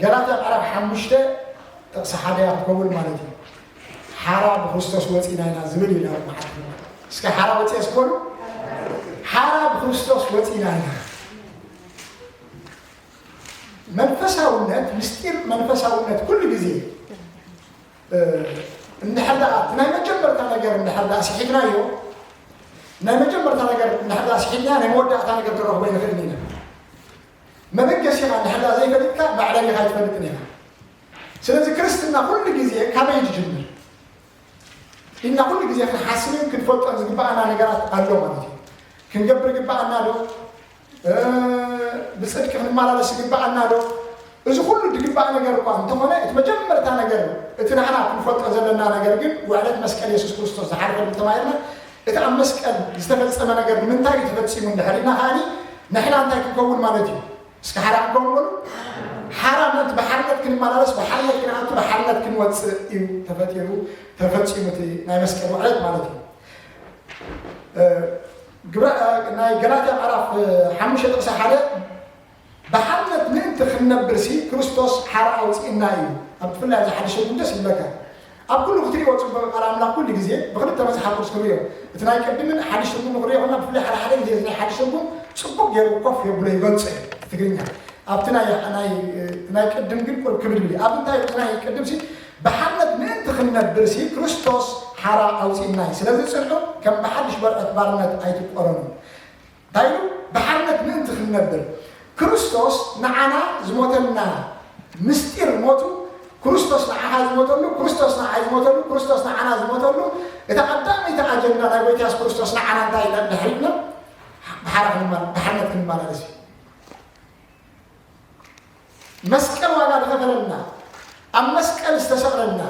ገላትያ ምዕራፍ ሓሙሽተ ጥቕሲ ሓደ እያ ክትከውን ማለት እዩ። ሓራ ብክርስቶስ ወፂና ኢና ዝብል እዩ ናብ መሓት። እስከ ሓራ ወፂኤ ስኮኑ ሓራ ብክርስቶስ ወፂና ኢና። መንፈሳውነት ምስጢር መንፈሳውነት ኩሉ ግዜ እንድሕር ደኣ እቲ ናይ መጀመርታ ነገር እንድሕር ደኣ ስሒትናዮ ናይ መጀመርታ ነገር እንድሕር ደኣ ስሒትና ናይ መወዳእታ ነገር ክንረኽቦ ይንኽእል ኢና። መበገሲኻ እንድሕር ደኣ ዘይፈሊጥካ መዕለሊኻ ኣይትፈልጥን ኢኻ። ስለዚ ክርስትና ኩሉ ግዜ ካበይ ዝጅምር ኢልና ኩሉ ግዜ ክንሓስብን ክንፈልጦን ዝግባኣና ነገራት ኣሎ ማለት እዩ። ክንገብር ይግባኣና ዶ? ብፅድቂ ክንመላለስ ይግባኣና ዶ? እዚ ኩሉ ዝግባእ ነገር እኳ እንተኾነ እቲ መጀመርታ ነገር እቲ ንሕና ክንፈልጦ ዘለና ነገር ግን ውዕለት መስቀል የሱስ ክርስቶስ ዝሓለፈሉ ተማሂርና። እቲ ኣብ መስቀል ዝተፈፀመ ነገር ንምንታይ እዩ ተፈፂሙ እንድሕር ኢልና ከዓኒ ንሕና እንታይ ክንከውን ማለት እዩ? እስከ ሓራ ክንከውን በሉ። ሓራ ምእንቲ ብሓርነት ክንመላለስ ብሓርነት ክንኣቱ ብሓርነት ክንወፅእ እዩ ተፈጢሩ ተፈፂሙ እቲ ናይ መስቀል ውዕለት ማለት እዩ። ግብረ ናይ ገላትያ ምዕራፍ ሓሙሽተ ጥቕሲ ሓደ ብሓርነት ምእንቲ ክንነብር ሲ ክርስቶስ ሓራ ኣውፅእና እዩ። ኣብ ብፍላይ ኣብዚ ሓድሽ ትርጉም ደስ ይብለካ። ኣብ ኩሉ ክትሪእዎ ፅቡቅ ቃል ኣምላኽ ኩሉ ግዜ ብክልተ መፅሓፍ ቅዱስ ክንሪኦ እቲ ናይ ቅድምን ሓድሽ ትርጉም ንክሪኦ ከና ብፍላይ ሓደ ሓደ ግዜ እዚ ናይ ሓድሽ ትርጉም ፅቡቅ ገይሩ ኮፍ የብሎ ይገልፆ እዩ ትግርኛ ኣብቲ ናይ ናይ ናይ ቅድም ግን ቁርብ ክብድ ብሊ ኣብ እንታይ ናይ ቅድም ሲ ብሓርነት ምእንቲ ክንነብር ሲ ክርስቶስ ሓራ ኣውፅእና እዩ። ስለዚ ፅንሑ ከም ብሓድሽ በርዐት ባርነት ኣይትቆረኑ። እንታይ ኢሉ? ብሓርነት ምእንቲ ክንነብር ክርስቶስ ንዓና ዝሞተልና ምስጢር ሞቱ። ክርስቶስ ንዓኻ ዝሞተሉ፣ ክርስቶስ ንዓይ ዝሞተሉ፣ ክርስቶስ ንዓና ዝሞተሉ እታ ቀዳመይቲ ኣጀንዳ ናይ ጎይታ የሱስ ክርስቶስ ንዓና እንታይ ኢና ድሕሪትና ብሓራ ክንማ- ብሓርነት ክንመላለስ እዩ። መስቀል ዋጋ ዝኸፈለልና ኣብ መስቀል ዝተሰቕለልና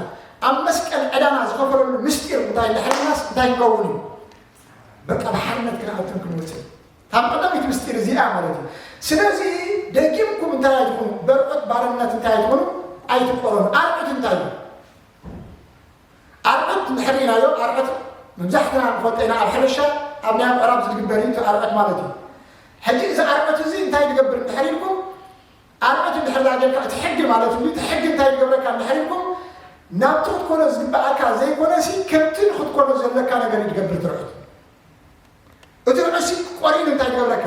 ኣብ መስቀል ዕዳና ዝኸፈለሉ ምስጢር እንታይ ድሕሪናስ እንታይ ንከውን እዩ? በቃ ብሓርነት ክንኣቱን ክንወፅእ ካብ ቀዳሚት ምስጢር እዚኣ ማለት እዩ። ስለዚ ደጊምኩም እንታይ ኣይትኹኑ፣ በርዑት ባርነት እንታይ ኣይትኹኑ፣ ኣይትቆረኑ። ኣርዑት እንታይ እዩ? ኣርዑት እንድሕር ርኢናዮ ኣርዑት መብዛሕትና ንፈልጦ ኢና። ኣብ ሕርሻ ኣብ ናይ ምዕራብ ዝግበር እዩ እቲ ኣርዑት ማለት እዩ። ሕጂ እዚ ኣርዑት እዚ እንታይ ዝገብር እንድሕር ኢልኩም ኣርዑት እንድሕር ዳጌርካ እቲ ሕጊ ማለት እዩ። እቲ ሕጊ እንታይ ዝገብረካ እንድሕር ኢልኩም ናብቲ ክትኮኖ ዝግበኣካ ዘይኮነሲ ከምቲ ንክትኮኖ ዘለካ ነገር እዩ ዝገብር ትርዑት። እቲ ርእሲ ቆሪኑ እንታይ ይገብረካ?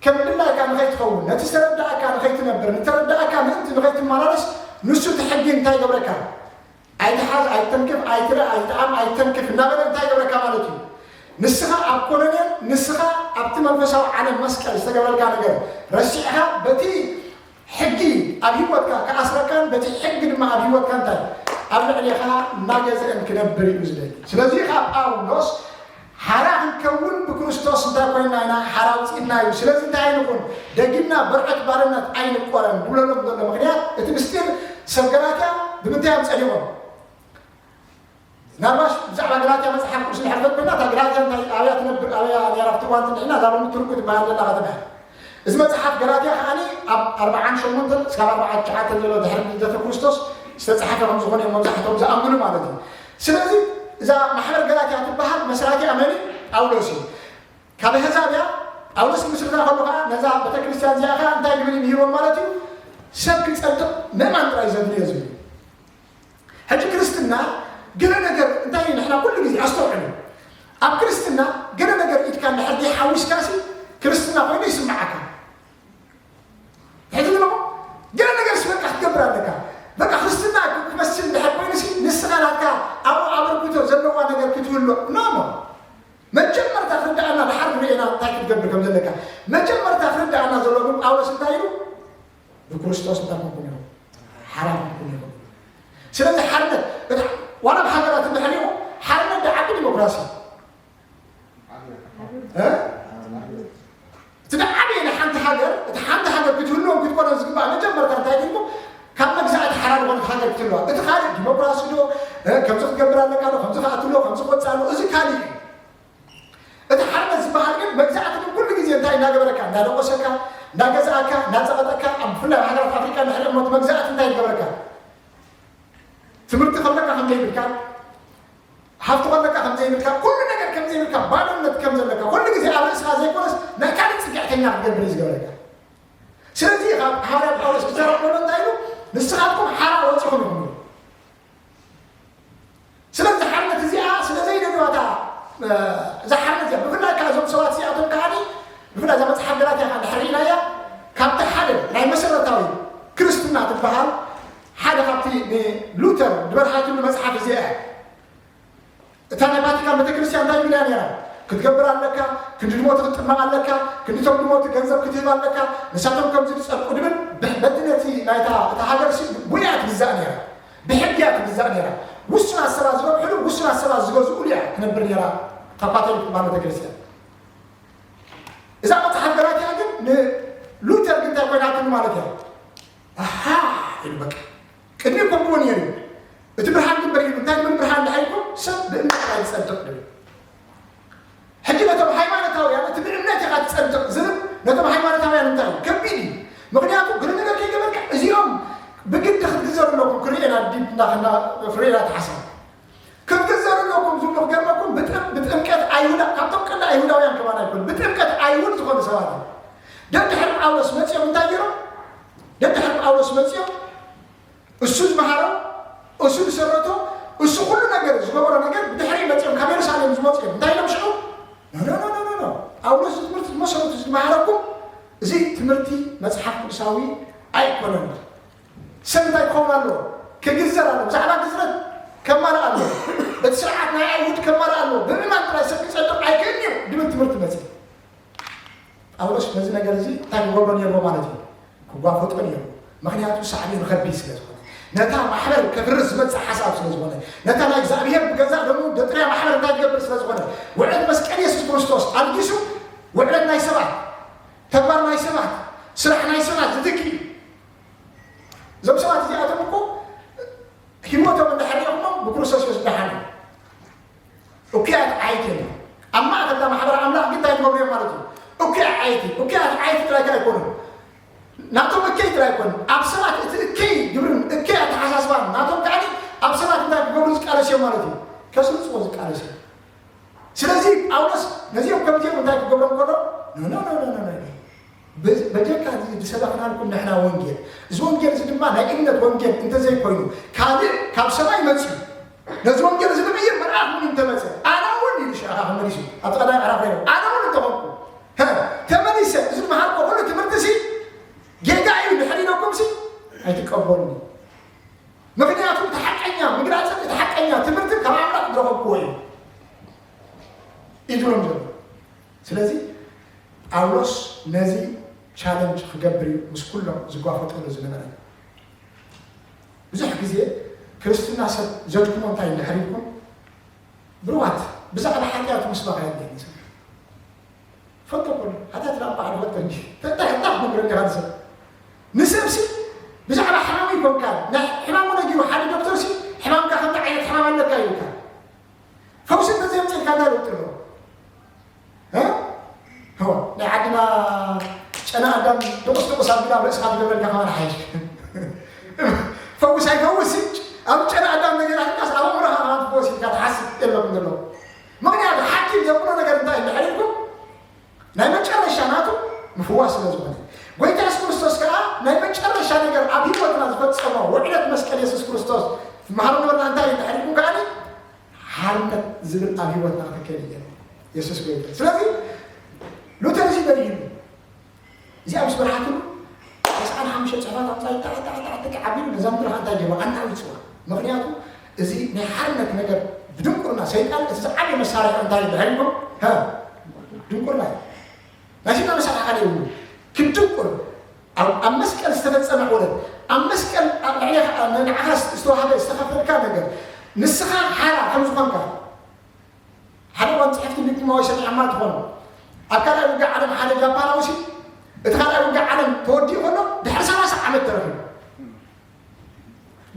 ከም ድላይካ ንኸይትኸውን፣ ነቲ ዝተረዳእካ ንኸይትነብር፣ ንተረዳእካ ምእንቲ ንኸይትመላለስ፣ ንሱ እቲ ሕጊ እንታይ ይገብረካ? ኣይትሓዝ፣ ኣይትተንክፍ፣ ኣይትረ፣ ኣይትኣም፣ ኣይትተንክፍ እናበለ እንታይ ይገብረካ ማለት እዩ? ንስኻ ኣብ ኮሎኔል፣ ንስኻ ኣብቲ መንፈሳዊ ዓለም መስቀል ዝተገበረልካ ነገር ረሲዕኻ በቲ ሕጊ ኣብ ህይወትካ ክኣስረካን በቲ ሕጊ ድማ ኣብ ህይወትካ እንታይ ኣብ ልዕሌኻ እናገዝአን ክነብር እዩ ዝደሊ። ስለዚ ኸዓ ጳውሎስ ሓራ ክንከውን ብክርስቶስ እንታይ ኮይንና ኢና ሓራ ኣውፅእና እዩ። ስለዚ እንታይ ኣይንኹን፣ ደጊምና በርዐት ባርነት ኣይንቆረን ዝብለሎም ዘሎ ምኽንያት እቲ ምስጢር ሰብ ገላትያ ብምንታይ እዮም ፀሊቖም? ናባሽ ብዛዕባ ገላትያ መፅሓፍ ቅዱስ ንሕልፈት ኮይና እታ ገላትያ እንታይ ኣብያ ትነብር ኣብያ ነራ ኣብቲ እዋን ትንሕና እዛ ሎሚ ትርጉ ትበሃል ዘላ ከተማ እዚ መፅሓፍ ገላትያ ከዓኒ ኣብ ኣርባዓን ሸሞንተን እስካብ ኣርባዓን ትሽዓተን ዘሎ ድሕሪ ልደተ ክርስቶስ ዝተፅሓፈ ከም ዝኾነ እዮም መብዛሕቶም ዝኣምኑ ማለት እዩ። ስለዚ እዛ ማሕበር ገላትያ ትበሃል መስራቲኣ መን እዩ? ጳውሎስ እዩ። ካብ ኣህዛብ እያ። ጳውሎስ ክምስርታ ከሎ ከዓ ነዛ ቤተክርስትያን እዚኣ ከዓ እንታይ ዝብል እዩ ምሂቦም ማለት እዩ? ሰብ ክፀድቕ ምእማን ጥራይ ዘድልዮ ዝብል እዩ። ሕጂ ክርስትና ገለ ነገር እንታይ እዩ ንሕና ኩሉ ግዜ ኣስተውዕሉ ኣብ ክርስትና ገለ ነገር ኢድካ እንድሕር ዘይሓዊስካሲ ክርስትና ኮይኑ ይስምዓካ። ሕጂ ንብሎ ገለ ነገር ስበቃ ክትገብር ኣለካ። በቃ ክርስትና ክመስል እንድሕር ኮይኑሲ ንስኻ ናትካ ኣብኡ ኣበርክቶ ዘለዋ ነገር ክትህሎ ኖ ኖ መጀመርታ ክርዳኣና ድሓር ንርእና እንታይ ክትገብር ከም ዘለካ መጀመርታ ክርዳኣና ዘሎ ግን ጳውሎስ እንታይ ኢሉ ብክርስቶስ እንታይ ኮንኩም ኢኹም ሓራ ኮንኩም ኢኹም። ስለዚ ሓርነት ዋላ ብሃገራት እንድሕር ኢኹም ሓርነት ድዓቢ ዲሞክራሲ እቲ ዓብየ ናይ ሓንቲ ሃገር እቲ ሓንቲ ሃገር ክትህልዎም ክትኮነ ዝግባእ መጀመርታ እንታይ ኢልኩም ካብ መግዛእቲ ሓራ ዝኾነት ሃገር ክትህልዋ እቲ ካልእ ዲሞክራሲ ዶ ከምዚ ክትገብር ኣለካ ዶ ከምዚ ክኣትሎ ከምዚ ክወፅእ ኣሎ እዚ ካልእ እዩ። እቲ ሓርነት ዝበሃል ግን መግዛእቲ ግን ኩሉ ግዜ እንታይ እናገበረካ እንዳደቆሰካ እንዳገዛእካ እንዳፀቐጠካ ኣብ ብፍላይ ኣብ ሃገራት ኣፍሪካ እንድሕር እሞ እቲ መግዛእቲ እንታይ ይገብረካ ትምህርቲ ከለካ ከም ዘይብልካ ሃፍቲ ከለካ ከም ዘይብልካ ኩሉ ነገር ከም ዘይብልካ ባዶነት ከም ዘለካ ኩሉ ግዜ ኣብ ርእስኻ ዘይኮነስ ናይ ካልእ ፅግዕተኛ ክትገብር እዩ ዝገብረካ። ስለዚ ካብ ሃዋርያ ጳውሎስ ክዛረብ ከሎ እንታይ ኢሉ? ንስኻትኩም ሓራ ወፂኹም ኢኹም። ስለዚ ሓርነት እዚኣ ስለ ዘይደልዋ እታ እዛ ሓርነት እዚኣ ብፍላይ ከዓ እዞም ሰባት እዚኣቶም ከዓ ብፍላይ እዛ መፅሓፍ ገላትያ ከዓ እንድሕር ርኢናያ ካብቲ ሓደ ናይ መሰረታዊ ክርስትና ትበሃል ሓደ ካብቲ ንሉተር ዝበርሃትሉ መፅሓፍ እዚኣ እያ። እታ ናይ ቫቲካን ቤተክርስትያን እንታይ ኢላ ነራ? ክትገብር ኣለካ፣ ክንዲ ድሞት ክትጥመቕ ኣለካ፣ ክንዲ ቶም ድሞት ገንዘብ ክትህብ ኣለካ፣ ንሳቶም ከምዚ ዝጸድቁ ድብል በቲ ነቲ ናይታ እታ ሃገር ሲ ብያ ትግዛእ ነራ፣ ብሕጊ እያ ትግዛእ ነራ። ውሱናት ሰባት ዝረብሕሉ ውሱናት ሰባት ዝገዝኡሉ እያ ትነብር ነራ። እታ ካቶሊክ ትበሃል ቤተክርስትያን እዛ መጽሓፍ ገላትያ ግን ንሉተር ግን እንታይ ኮይናትሉ ማለት እያ? ኣሃ ኢሉ በቃ ቅድሚ ከምኡ ነይሩ እቲ ብርሃን ግን በሪዱ እንታይ ድብል ብርሃን ደሓይኩም ሰብ ብእምነት ጥራይ ዝጸድቕ ድብል ሕጂ ነቶም ሃይማኖታውያን እቲ ብእምነት ኢኻ ትጸድቕ ዝብል ነቶም ሃይማኖታውያን እንታይ እዩ ከቢድ እዩ። ምክንያቱ ግሪ ነገር ከይገበርካ እዚኦም ብግዲ ክትግዘሩ ኣለኩም ክርእየና ዲብ እንዳኸና ፍሬና ተሓሳብ ክትግዘሩ ኣለኩም ዝብሉ ክገርመኩም ብጥምቀት ኣይሁዳ ካብቶም ቀንዲ ኣይሁዳውያን ከማን ኣይኮን ብጥምቀት ኣይሁድ ዝኾኑ ሰባት እዮም። ደድሕሪ ጳውሎስ መጺኦም እንታይ ገይሮም? ደድሕሪ ጳውሎስ መጺኦም እሱ ዝመሃሮ እሱ ዝሰረቶ እሱ ኩሉ ነገር ዝገበሮ ነገር ብድሕሪ መጺኦም ካብ የሩሳሌም ዝመጹ እዮም። እንታይ ኢሎም ሽዑ? ኖ ኖ ኖ ኖ ኖ ጳውሎስ እዚ ትምህርቲ ዝመሰረቱ ዝመሃረኩም እዚ ትምህርቲ መጽሓፍ ቅዱሳዊ ኣይኮነን። ሰብ እንታይ ክኸውን ኣለዎ? ክግዘር ኣለዎ። ብዛዕባ ግዝረት ከማልእ ኣለዎ። እቲ ስርዓት ናይ ኣይሁድ ከማልእ ኣለዎ። ብምእማን ጥራይ ሰብ ክጸድቕ ኣይክእልን እዩ ድብል ትምህርቲ መጽእ። ጳውሎስ ነዚ ነገር እዚ እንታይ ክገብሮ ነይርዎ ማለት እዩ? ክጓፈጦ ነይሩ። ምክንያቱ ሳዕቤኑ ከቢድ ስለ ዝኾነ ነታ ማሕበር ከፍርስ ዝመፅእ ሓሳብ ስለ ዝኾነ ነታ ናይ እግዚኣብሔር ብገዛእ ደሙ ደጥርያ ማሕበር እንታይ ዝገብር ስለ ዝኾነ ውዕለት መስቀል የሱስ ክርስቶስ ኣልጊሱ ውዕለት ናይ ሰባት ተግባር ናይ ሰባት ስራሕ ናይ ሰባት ዝትኪ እዞም ሰባት እዚኣቶም እኮ ህይወቶም እንዳሓለኹሞም ብክርስቶስ የሱስ ደሓኑ እኩያት ዓየይቲ እዮም። ኣብ ማእከል እታ ማሕበር ኣምላኽ ግን እንታይ ትገብሩ እዮም ማለት እዩ? እኩያት ዓየይቲ እኩያት ዓየይቲ ጥራይ ከ ኣይኮኑን ናቶም እከይ ጥራይ ኣይኮኑን ኣብ ሰባት እቲ እከይ ግብርን እከይ ኣተሓሳስባን ናቶም ከዓኒ ኣብ ሰባት እንታይ ክገብሩ ዝቃለስ እዮም ማለት እዩ። ከስርፅዎ ዝቃለስ እዮም። ስለዚ ጳውሎስ ነዚኦም ከምዚኦም እንታይ ክገብሮም ከሎ ኖ ኖ ኖ ኖ ኖ ኖ በጀካ እዚ ዝሰበኽናልኩም ንሕና ወንጌል እዚ ወንጌል እዚ ድማ ናይ እምነት ወንጌል እንተዘይኮይኑ ካልእ ካብ ሰማይ መፅዩ ነዚ ወንጌል እዚ ዝቕይር መልኣኽ እውን እንተመፀ ኣነ እውን ኢሉ ሽዕኻ ክመሊሱ ኣብ ቀዳይ ምዕራፍ ነይሩ ኣነ እውን እንተኾንኩ ተመሊሰ እዚ ዝመሃርኮ ኩሉ ትምህርቲ ሲ ጌጋ እዩ ድሕር ኢለኩም ሲ ኣይትቀበሉኒ ምክንያቱ እቲ ሓቀኛ ምግላፅን እቲ ሓቀኛ ትምህርትን ካብ ኣምላኽ ዝረኸብኩዎ እዩ ኢትብሎም ዘሎ ስለዚ ጳውሎስ ነዚ ቻለንጅ ክገብር እዩ ምስ ኩሎም ዝጓፈጠሉ ዝነበረ ብዙሕ ግዜ ክርስትና ሰብ ዘድክሞ እንታይ እንድሕር ኢልኩም ብርዋት ብዛዕባ ሓጢኣቱ ምስባኽ የለን ሰብ ፈልጦ ኮሎ ሓጢኣት ናብ ባዕሉ ፈልጦ እንጂ ተጣሕጣሕ ነግረኒ ካብ ሰብ ንሰብሲ ብዛዕባ ሕማሙ ይኮንካ ናይ ሕማሙ ነጊሩ ሓደ ዶክተርሲ ሕማምካ ከምዚ ዓይነት ሕማም ኣለካ ይልካ ፈውሲ እንተዘየምፅእልካ እንታይ ለውጢ ኣለዎ? ናይ ዓድና ጨና ኣዳም ድቑስ ድቑስ ኣቢላ ኣብ ርእስኻ ትገብረልካ ከማን ሓይሽ ፈውስ ኣይፈውስ ኣብ ጨና ኣዳም ነገራትካስ ኣብ ኣእምሮኻ ከማን ትፈወስ ኢልካ ትሓስብ የለኩም ዘሎ ምክንያቱ ሓኪም ዘብሎ ነገር እንታይ እንድሕር ኢልኩም ናይ መጨረሻ ናቱ ምፍዋስ ስለ ዝኾነ ጎይታ የሱስ ክርስቶስ ከዓ ናይ መጨረሻ ነገር ኣብ ህይወትና ዝፈፀሞ ውዕለት መስቀል የሱስ ክርስቶስ ትመሃሩ ነበርና እንታይ እንድሕር ኢልኩም ከዓ ሓርነት ዝብል ኣብ ህይወትና ክትከል እየ የሱስ ጎይታ ስለዚ ሉተር እዚ በሪህሉ እዚኣ ምስ በርሃትሉ ተስዓን ሓሙሽተ ፅሑፋት ኣምፃ ተዓተዓተዓተቂ ዓቢሉ ነዛ ምድሪ ከዓ እንታይ ገይሩ ኣናዊፅዋ ምክንያቱ እዚ ናይ ሓርነት ነገር ብድንቁርና ሰይጣን እቲ ዝዓበየ መሳርሒ እንታይ ይበሃል ኢልኩም ድንቁርና እዩ ናይ ሰይጣን መሳርሒ ካለ ይብሉ ክትድንቁር ኣብ መስቀል ዝተፈፀመ ወለት ኣብ መስቀል ኣብ ልዕሌ ንዓኻ ዝተዋሃበ ዝተኸፈልካ ነገር ንስኻ ሓራ ከም ዝኾንካ ሓደ እዋን ፅሕፍቲ ቢኩማዊ ሰሚዐማ ትኾኑ ኣብ ካልኣይ ውግእ ዓለም ሓደ ጃፓናዊ ሲ እቲ ካልኣይ ውግእ ዓለም ተወዲኡ ከሎ ድሕሪ ሰላሳ ዓመት ተረኺቡ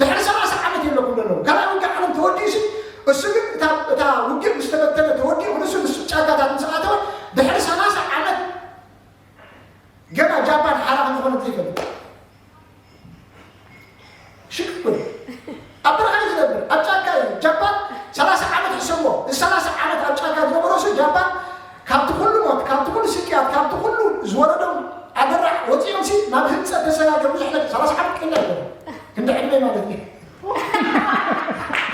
ድሕሪ ሰላሳ ዓመት የለኩም ዘለዉ ካልኣይ ውግእ ዓለም ተወዲኡ ሲ እሱ ግን እታ ውግእ ምስ ተበተነ ተወዲኡ ንሱ ንሱ ጫካታት ምስ ኣተወ ድሕሪ ሰላሳ ዓመት ገና ጃፓን ሓራ ከም ዝኾነት ዘይፈልጥ ሽግር ኣብ በረኻ እዩ ዝነብር ኣብ ጫካ እዩ ጃፓን ሰላሳ ዓመት ሕሰቦ እዚ ሰላሳ ዓመት ኣብ ጫካ ዝነበሮ ሲ ጃፓን ካብቲ ኩሉ ሞት ካብቲ ኩሉ ስቅያት ካብቲ ኩሉ ዝወረዶም ኣደራዕ ወፂኦም ሲ ናብ ብዙሕ ነገር ሰላሳ ዓመት ቀላል ኣይኮነን። ክንዲ ዕድመ ማለት እዩ።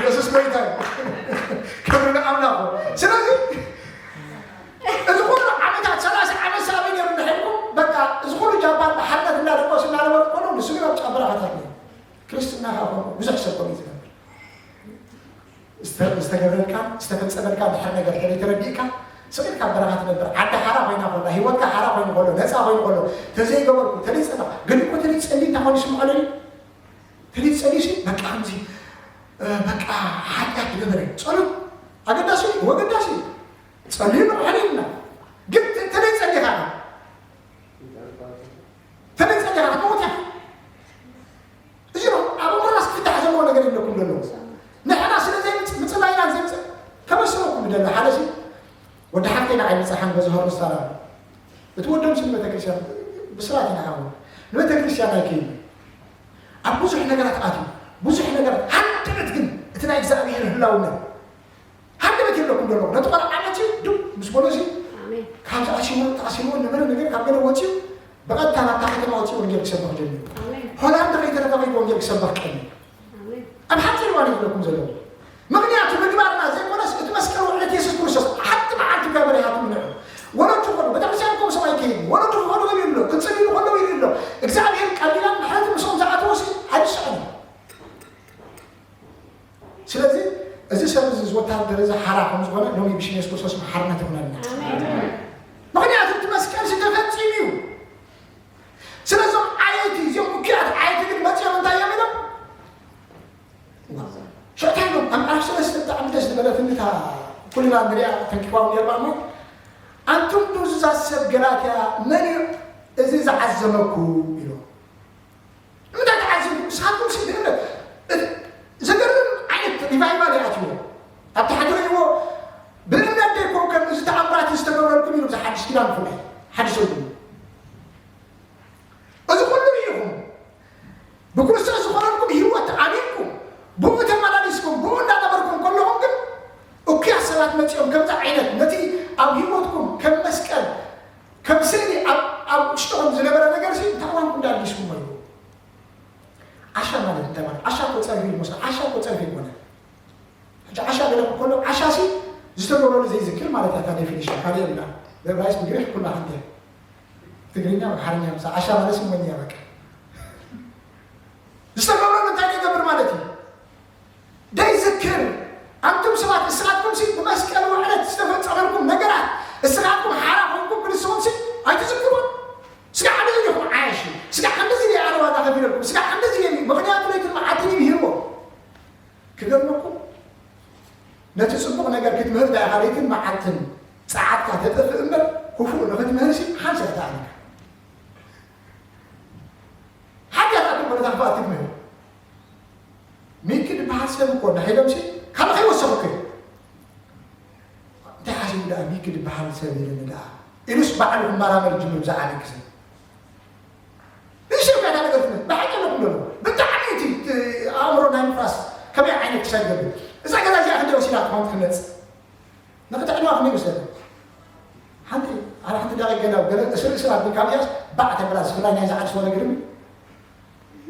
የሱስ ጎይታ እዩ። ክብሪ ንኣምላኽ። ስለዚ እዚ ኩሉ ዓመታት ሰላሳ ዓመት ሳበይ ነይሩ እንድሕር ኢልኩም በቃ እዚ ኩሉ ጃፓን ብሓርነት እንዳደቆሱ እናነበሩ እኮ ነው ንሱ ግን ኣብ ጫፍ በረኻታት ነይሩ። ክርስትና ከዓ ኮኑ ብዙሕ ሰብ ኮኑ እዩ ዝነብር። ዝተገብረልካ ዝተፈፀመልካ ድሕር ነገር ተለይ ተረዲእካ ስቕ ኢልካ በረኻ ትነብር። ዓዲ ሓራ ኮይና ኮላ፣ ህይወትካ ሓራ ኮይኑ ኮሎ፣ ነፃ ኮይኑ ኮሎ፣ ተዘይገበርኩ ተለይ ፀባ ገሊኮ ተለይ ፀሊ እንታይ ኮይኑ ይስምዖ ለዩ ተለይ ፀሊ ሲ በቃ ከምዚ በቃ ሓጢኣት ትገበረ ጸሎት ኣገዳሲ እዩ ወገዳሲ እዩ። ጸልዩ ምርሕል ኢልና ግን ተለይ ጸሊኻ ተለይ ጸሊኻ ክትመውት እያ። እዚ ነው ኣብ ምራስ ክፍታሕ ዘለዎ ነገር የለኩም ዘሎ። ንሕና ስለ ዘይምፅእ ምፅላይና ዘይምፅእ ከመስለኩም ደለ ሓደ ሲ ወዲ ሓፍተይ ንዓይ ምፅሓን በዚ ሆርምስታን ኣሎ እቲ ወዶም ሲ ንቤተክርስትያን ብስራት ኢና ሃቡ ንቤተክርስትያን ኣይከይኑ ኣብ ብዙሕ ነገራት ኣትዩ ብዙሕ ነገራት ሓንደበት ግን እቲ ናይ እግዚኣብሔር ህላውነት ሓንደበት የለኩም ዘሎ ነቲ ቆልዓ ዓመት እዩ ድም ምስ በሎ ሲ ካብ ዝኣሲዎ ተኣሲዎ ነበረ ነገር ካብ ገለ ወፅዩ ብቐጥታ ናብታ ከተማ ወፂኡ ወንጌል ክሰብኽ ጀሚሩ። ሆላንድ ከይተረፈ ከይዱ ወንጌል ክሰብኽ ቀኒ ኣብ ሓፂር እዋን ይብለኩም ዘለዎ ምክንያቱ ምግባርና ዘይኮነስ እቲ መስቀል ውዕለት የሱስ ክርስቶስ ሓንቲ መዓልቲ እኳ በሪሃቱ ምንዑ ወለዱ ክኾኑ ቤተክርስትያን ከም ሰማይ ከይዱ ወለዱ ክኾኑ ይብሉ ኣሎ ክፅልሉ ከለዉ ይብሉ ኣሎ እግዚኣብሔር ቀሊላን ምሕረት ምስኦም ዝኣተወ ኣይስዕን ስለዚ እዚ ሰብ እዚ ዝወታደር እዚ ሓራ ከም ዝኾነ ሎሚ ብሽም የሱስ ክርስቶስ ሓርነት ይኹነልና። ምክንያቱ እቲ መስቀል ሲ ተፈፂሙ እዩ። ስለዞም ዓየይቲ እዚኦም ምክያት ዓየይቲ ግን መፂኦም እንታይ እዮም ኢሎም ሽዕታ ኢሎም ኣብ ምዕራፍ ሰለስተ ብጣዕሚ ደስ ዝበለትኒ እታ ኩልና ንሪኣ ተንኪፋ እውን ነርባ እሞ ኣንቱም ድዙዛት ሰብ ገላትያ መን እዩ እዚ ዝዓዘመኩም ኢሎም ንምንታይ ተዓዚቡ? ንስኻትኩም ሲ ብእምነት ዘገርም ዓይነት ሪቫይቫል ይኣትዎ ኣብቲ ሓደ ሪዎ ብእምነት ደይኮንከን እዚ ተኣምራት ዝተገብረልኩም ኢሉ እዚ ሓድሽ ኪዳን ብፍላይ ሓድሽ ትርጉም እዚ ኩሉ ርኢኹም ብክርስቶስ ዝኾነልኩም ህይወት ኣሚንኩም ብኡ ተመላሊስኩም ብኡ እንዳነበርኩም ከለኹም ግን እኩያት ሰባት መፂኦም ከምዚ ዓይነት ነቲ ኣብ ህይወትኩም ከም መስቀል ከም ስእሊ ኣብ ውሽጥኹም ዝነበረ ነገር ሲ እንታይ ዋንኩም ዳሊስኩም ወይ ዓሻ ማለት እንታይ ማለት ዓሻ እኮ ፀርፊ ይመስል ዓሻ እኮ ፀርፊ ይኮነ ሕጂ ዓሻ ገለ ከሎ ዓሻ ሲ ዝተገብረሉ ዘይዝክር ማለት እያ ዴፊኒሽን ካልእ የብላ ብዕብራይስ ብግሪክ ኩላ ሓንቲ ትግርኛ ብሓርኛ ምሳ ዓሻ ማለት ስሞኛ በቃ ዝተገብረሉ እንታይ ይገብር ማለት እዩ ደይዝክር ኣንቱም ሰባት እስኻትኩም ሲ ብመስቀል ውዕለት ዝተፈጸመልኩም ነገራት እስኻትኩም ሓራ ኮንኩም ክርስቶስ ሲ ኣይትዝክሩን ስጋ ዓንደዚ ዲኹም ዓያሽ ስጋ ዓንደዚ ዲ ኣረዋዳ ከፊለልኩም ስጋ ዓንደዚ የሚ ምክንያቱ ለይትን መዓልትን ይምህርዎ ክገርመኩም ነቲ ጽቡቕ ነገር ክትምህር ዳይኻ ለይትን መዓልትን ጸዓትካ ተጠፍእ እምበር ክፉእ ንክትምህር ሲ ሓንሳ ተኣሚካ ሓጢኣት ኣትኮነ ታኽፋ ትምህር ሚኪ ዝበሃል ሰብ እኮ ንሒዶም ሲ ካልእ ከይወሰኹ ከ እንታይ ሓሲቡ ደኣ ሚኪ ዝበሃል ሰብ ኢሉኒ ደኣ ኢሉስ ባዕሉ ክመራመር ጅምር ብዛዕባ ሚኪ ሰብ ንሽው ከታ ነገር ትምህር ብሓቂ ኣለኩም ደሎ ብጣዕሚ እቲ ኣእምሮ ናይ ምፍራስ ከመይ ዓይነት ክሳይ ገብር እዛ ገዛ እዚኣ ክንደ ወሲዳ ትኾን ትክነፅ ንክትዕድዋ ክንደ ይወስደት ሓንቲ ሓደ ሓንቲ ደቂ ገለ ገለ እስር እስር ኣቢልካ ኣብዚኣስ ባዕ ተብላ ዝፍላይ ናይ ዝዓድ ስወረ ግርም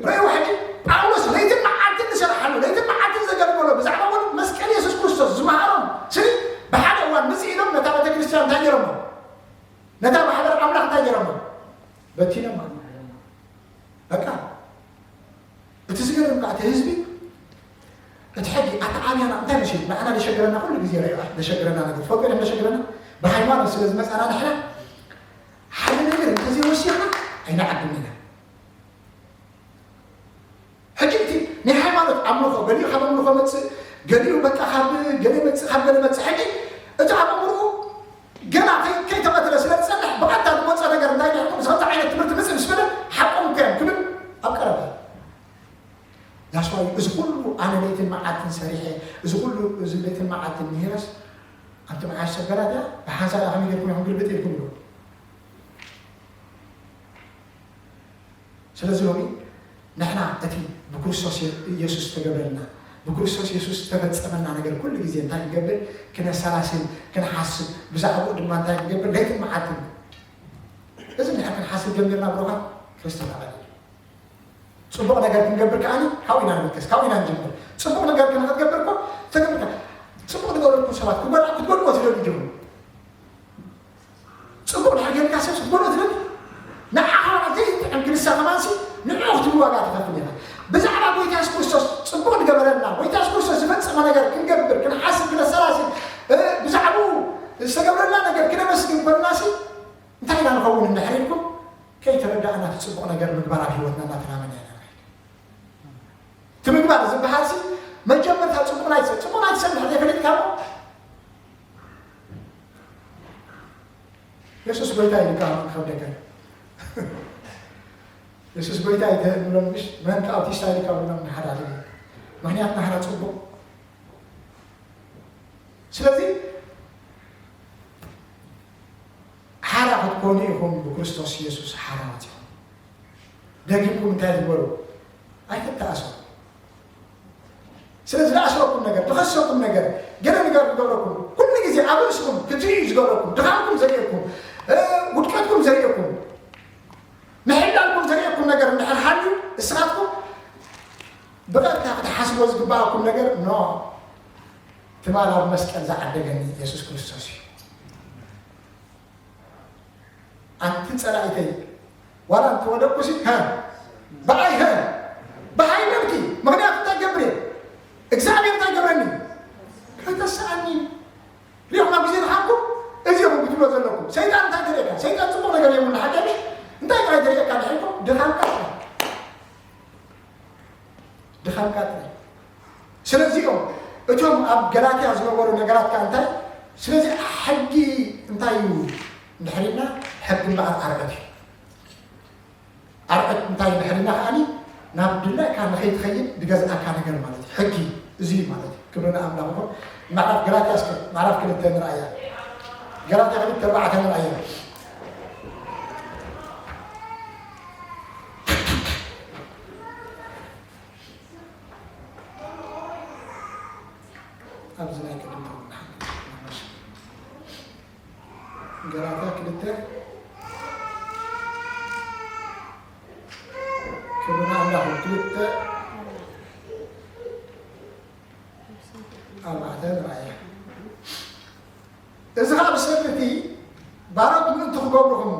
ርእዩ ሕጂ ጳውሎስ ለይትን መዓልትን ዝሰርሓሉ ለይትን መዓልትን ዘገልገሎ ብዛዕባ ወልድ መስቀል የሱስ ክርስቶስ ዝመሃሮም ስኒ ብሓደ እዋን ምጽእ ኢሎም ነታ ቤተ ክርስቲያን እንታይ ገይሮሞ ነታ ማሕበር ኣምላኽ እንታይ ገይሮሞ በቲኖማ በቃ እቲ ዝገርም ከዓ እቲ ህዝቢ እቲ ሕጊ ኣተዓብያና እንታይ መሸ ንዓና ደሸግረና ኩሉ ግዜ ርአ ደሸግረና ነገር ትፈልጡ ኢሎም ደሸግረና ብሃይማኖት ስለ ዝመፃና ንሕና ሓደ ነገር እንተዘይወሲኽና ኣይንዓድም ኢና ሕጂ እቲ ናይ ሃይማኖት ኣምልኾ ገሊኡ ካብ ኣምልኾ መፅእ ገሊኡ በቃ ካብ ገለ መፅእ ካብ ገለ መፅእ ሕጂ እቲ ኣብ ኣምርኡ ገና ከይተቐትለ ስለ ዝፀንሕ ብቐጥታ ዝመፀ ነገር እንታይ ዲኹም ከምዚ ዓይነት ትምህርቲ ምፅእ ምስ በለ ሓቆም እኮ እዮም ክብል ኣብ ቀረባ ዳስዋይ እዚ ኩሉ ኣነ ለይትን መዓልትን ሰሪሐ እዚ ኩሉ እዚ ለይትን መዓልትን ምሂረስ ኣንቲ መዓሽ ሰገራት እያ ብሓንሳብ ከመይ ጌርኩም ኢኹም ግልብጥ ኢልኩም ኢሉ ስለዚ ሎሚ ንሕና እቲ ብክርስቶስ ኢየሱስ ዝተገብረልና ብክርስቶስ ኢየሱስ ዝተፈጸመና ነገር ኩሉ ግዜ እንታይ ክንገብር ክነሰላስል ክንሓስብ ብዛዕባኡ ድማ እንታይ ክንገብር ለይትን መዓልትን እዚ እንድሕር ክንሓስብ ጀሚርና ብሮኻት ክርስትና ቀሊል ጽቡቕ ነገር ክንገብር ከዓኒ ካብኡ ኢና ንብገስ፣ ካብኡ ኢና ንጅምር። ጽቡቕ ነገር ክንክትገብር እኮ ተገብርካ ጽቡቕ ዝገበርኩም ሰባት ክጎዳ ክትጎድዎ ትደልዩ ጅምሩ። ጽቡቕ ድሕር ጌርካ ሰብ ክትጎድኦ ትደሊ። ንዓኻ ዘይጥዕም ክንሳ ከማንሲ ንዕኡ ክትብል ዋጋ ትኸፍል ኢኻ። ብዛዕባ ጎይታ የሱስ ክርስቶስ ጽቡቕ ዝገበረልና፣ ጎይታ የሱስ ክርስቶስ ዝፈጸመ ነገር ክንገብር፣ ክንሓስብ፣ ክነሰላስል፣ እ፣ ብዛዕባኡ ዝተገብረልና ነገር ክነመስግን ኮንናሲ እንታይ ኢና ንኸውን እንድሕር ኢልኩም ከይተረዳእና እቲ ጽቡቕ ነገር ምግባር ኣብ ህይወትና እናተናመና ኢና ንኸይድ። እቲ ምግባር ዝበሃል ሲ መጀመርታ ጽቡቕ ናይ ሰብ፣ ጽቡቕ ናይ ሰብ እንድሕር ዘይፈሊጥካ እሞ የሱስ ጎይታ ኢልካ ክኸብደካ እዩ። የሱስ ጎይታ እዩ ተብሎም ምሽ መን ኣውቲስታ ኢልካ ብሎም ንሓዳ ኣለ። ምኽንያት ናህራ ጽቡቕ። ስለዚ ሓራ ክትኮኑ ኢኹም ብክርስቶስ የሱስ ሓራዋት ኢኹም። ደጊምኩም እንታይ ትግበሩ? ኣይትተኣሰሩ። ስለ ዝደኣሰኩም ነገር፣ ዝኸሰኩም ነገር፣ ገለ ነገር ዝገብረኩም፣ ኩሉ ግዜ ኣብ ርእስኩም ክትርእዩ ዝገብረኩም፣ ድኻምኩም ዘርእየኩም፣ እ፣ ውድቀትኩም ዘርእየኩም፣ ምሕላልኩም ዘርእየኩም ነገር እንድሕር ሃልዩ፣ እስኻትኩም ብቐጥታ ክትሓስቦ ዝግባኣኩም ነገር፣ ኖ፣ ትማል ኣብ መስቀል ዝዓደገኒ የሱስ ክርስቶስ እዩ። ኣንቲ ጸላኢተይ፣ ዋላ እንተወደቅኩሲ፣ ሀ፣ ብኣይ፣ ሀ፣ ብሃይለልኪ፣ ምኽንያቱ እንታይ ገብር እየ? እግዚኣብሔር እንታይ ገብረኒ? ከተስኣኒ። ሪኹም ኣብ ግዜ ድኻምኩም፣ እዚ ኢኹም ክትብሎ ዘለኩም። ሰይጣን እንታይ ተርእየካ? ሰይጣን ጽቡቕ ነገር የብሉን፣ ሓቂ ምሽ? እንታይ ጥራይ ተርእየካ ድሒርኩም? ድኻምካ ጥራይ። ድኻምካ ጥራይ። ስለዚኦም እቶም ኣብ ገላትያ ዝነበሩ ነገራት ከኣ እንታይ? ስለዚ ሕጊ እንታይ እዩ እንድሕር ኢልና፣ ሕጊ እምበኣር ኣርዑት እዩ። ኣርዑት እንታይ እንድሕር ኢልና ከኣኒ፣ ናብ ድላይካ ንኸይትኸይድ ዝገዝኣካ ነገር ማለት እዩ። ሕጊ እዚ እዩ ማለት እዩ። ክብሪ ንኣምላኽ ይኹን። ምዕራፍ ገላትያ እስከ፣ ምዕራፍ ክልተ ንርኣያ። ገላትያ ክልተ ኣርባዕተ ንርኣያ። ኣብዚ ናይ ቅድም ተውና ገላትያ ክልተ ክብሪ ንኣምላኽ ክልተ ኣርባዕተ ንርኣያ። እዚ ኸኣ ብሰንኪ እቲ ባሮት ምእንቲ ክገብርኹም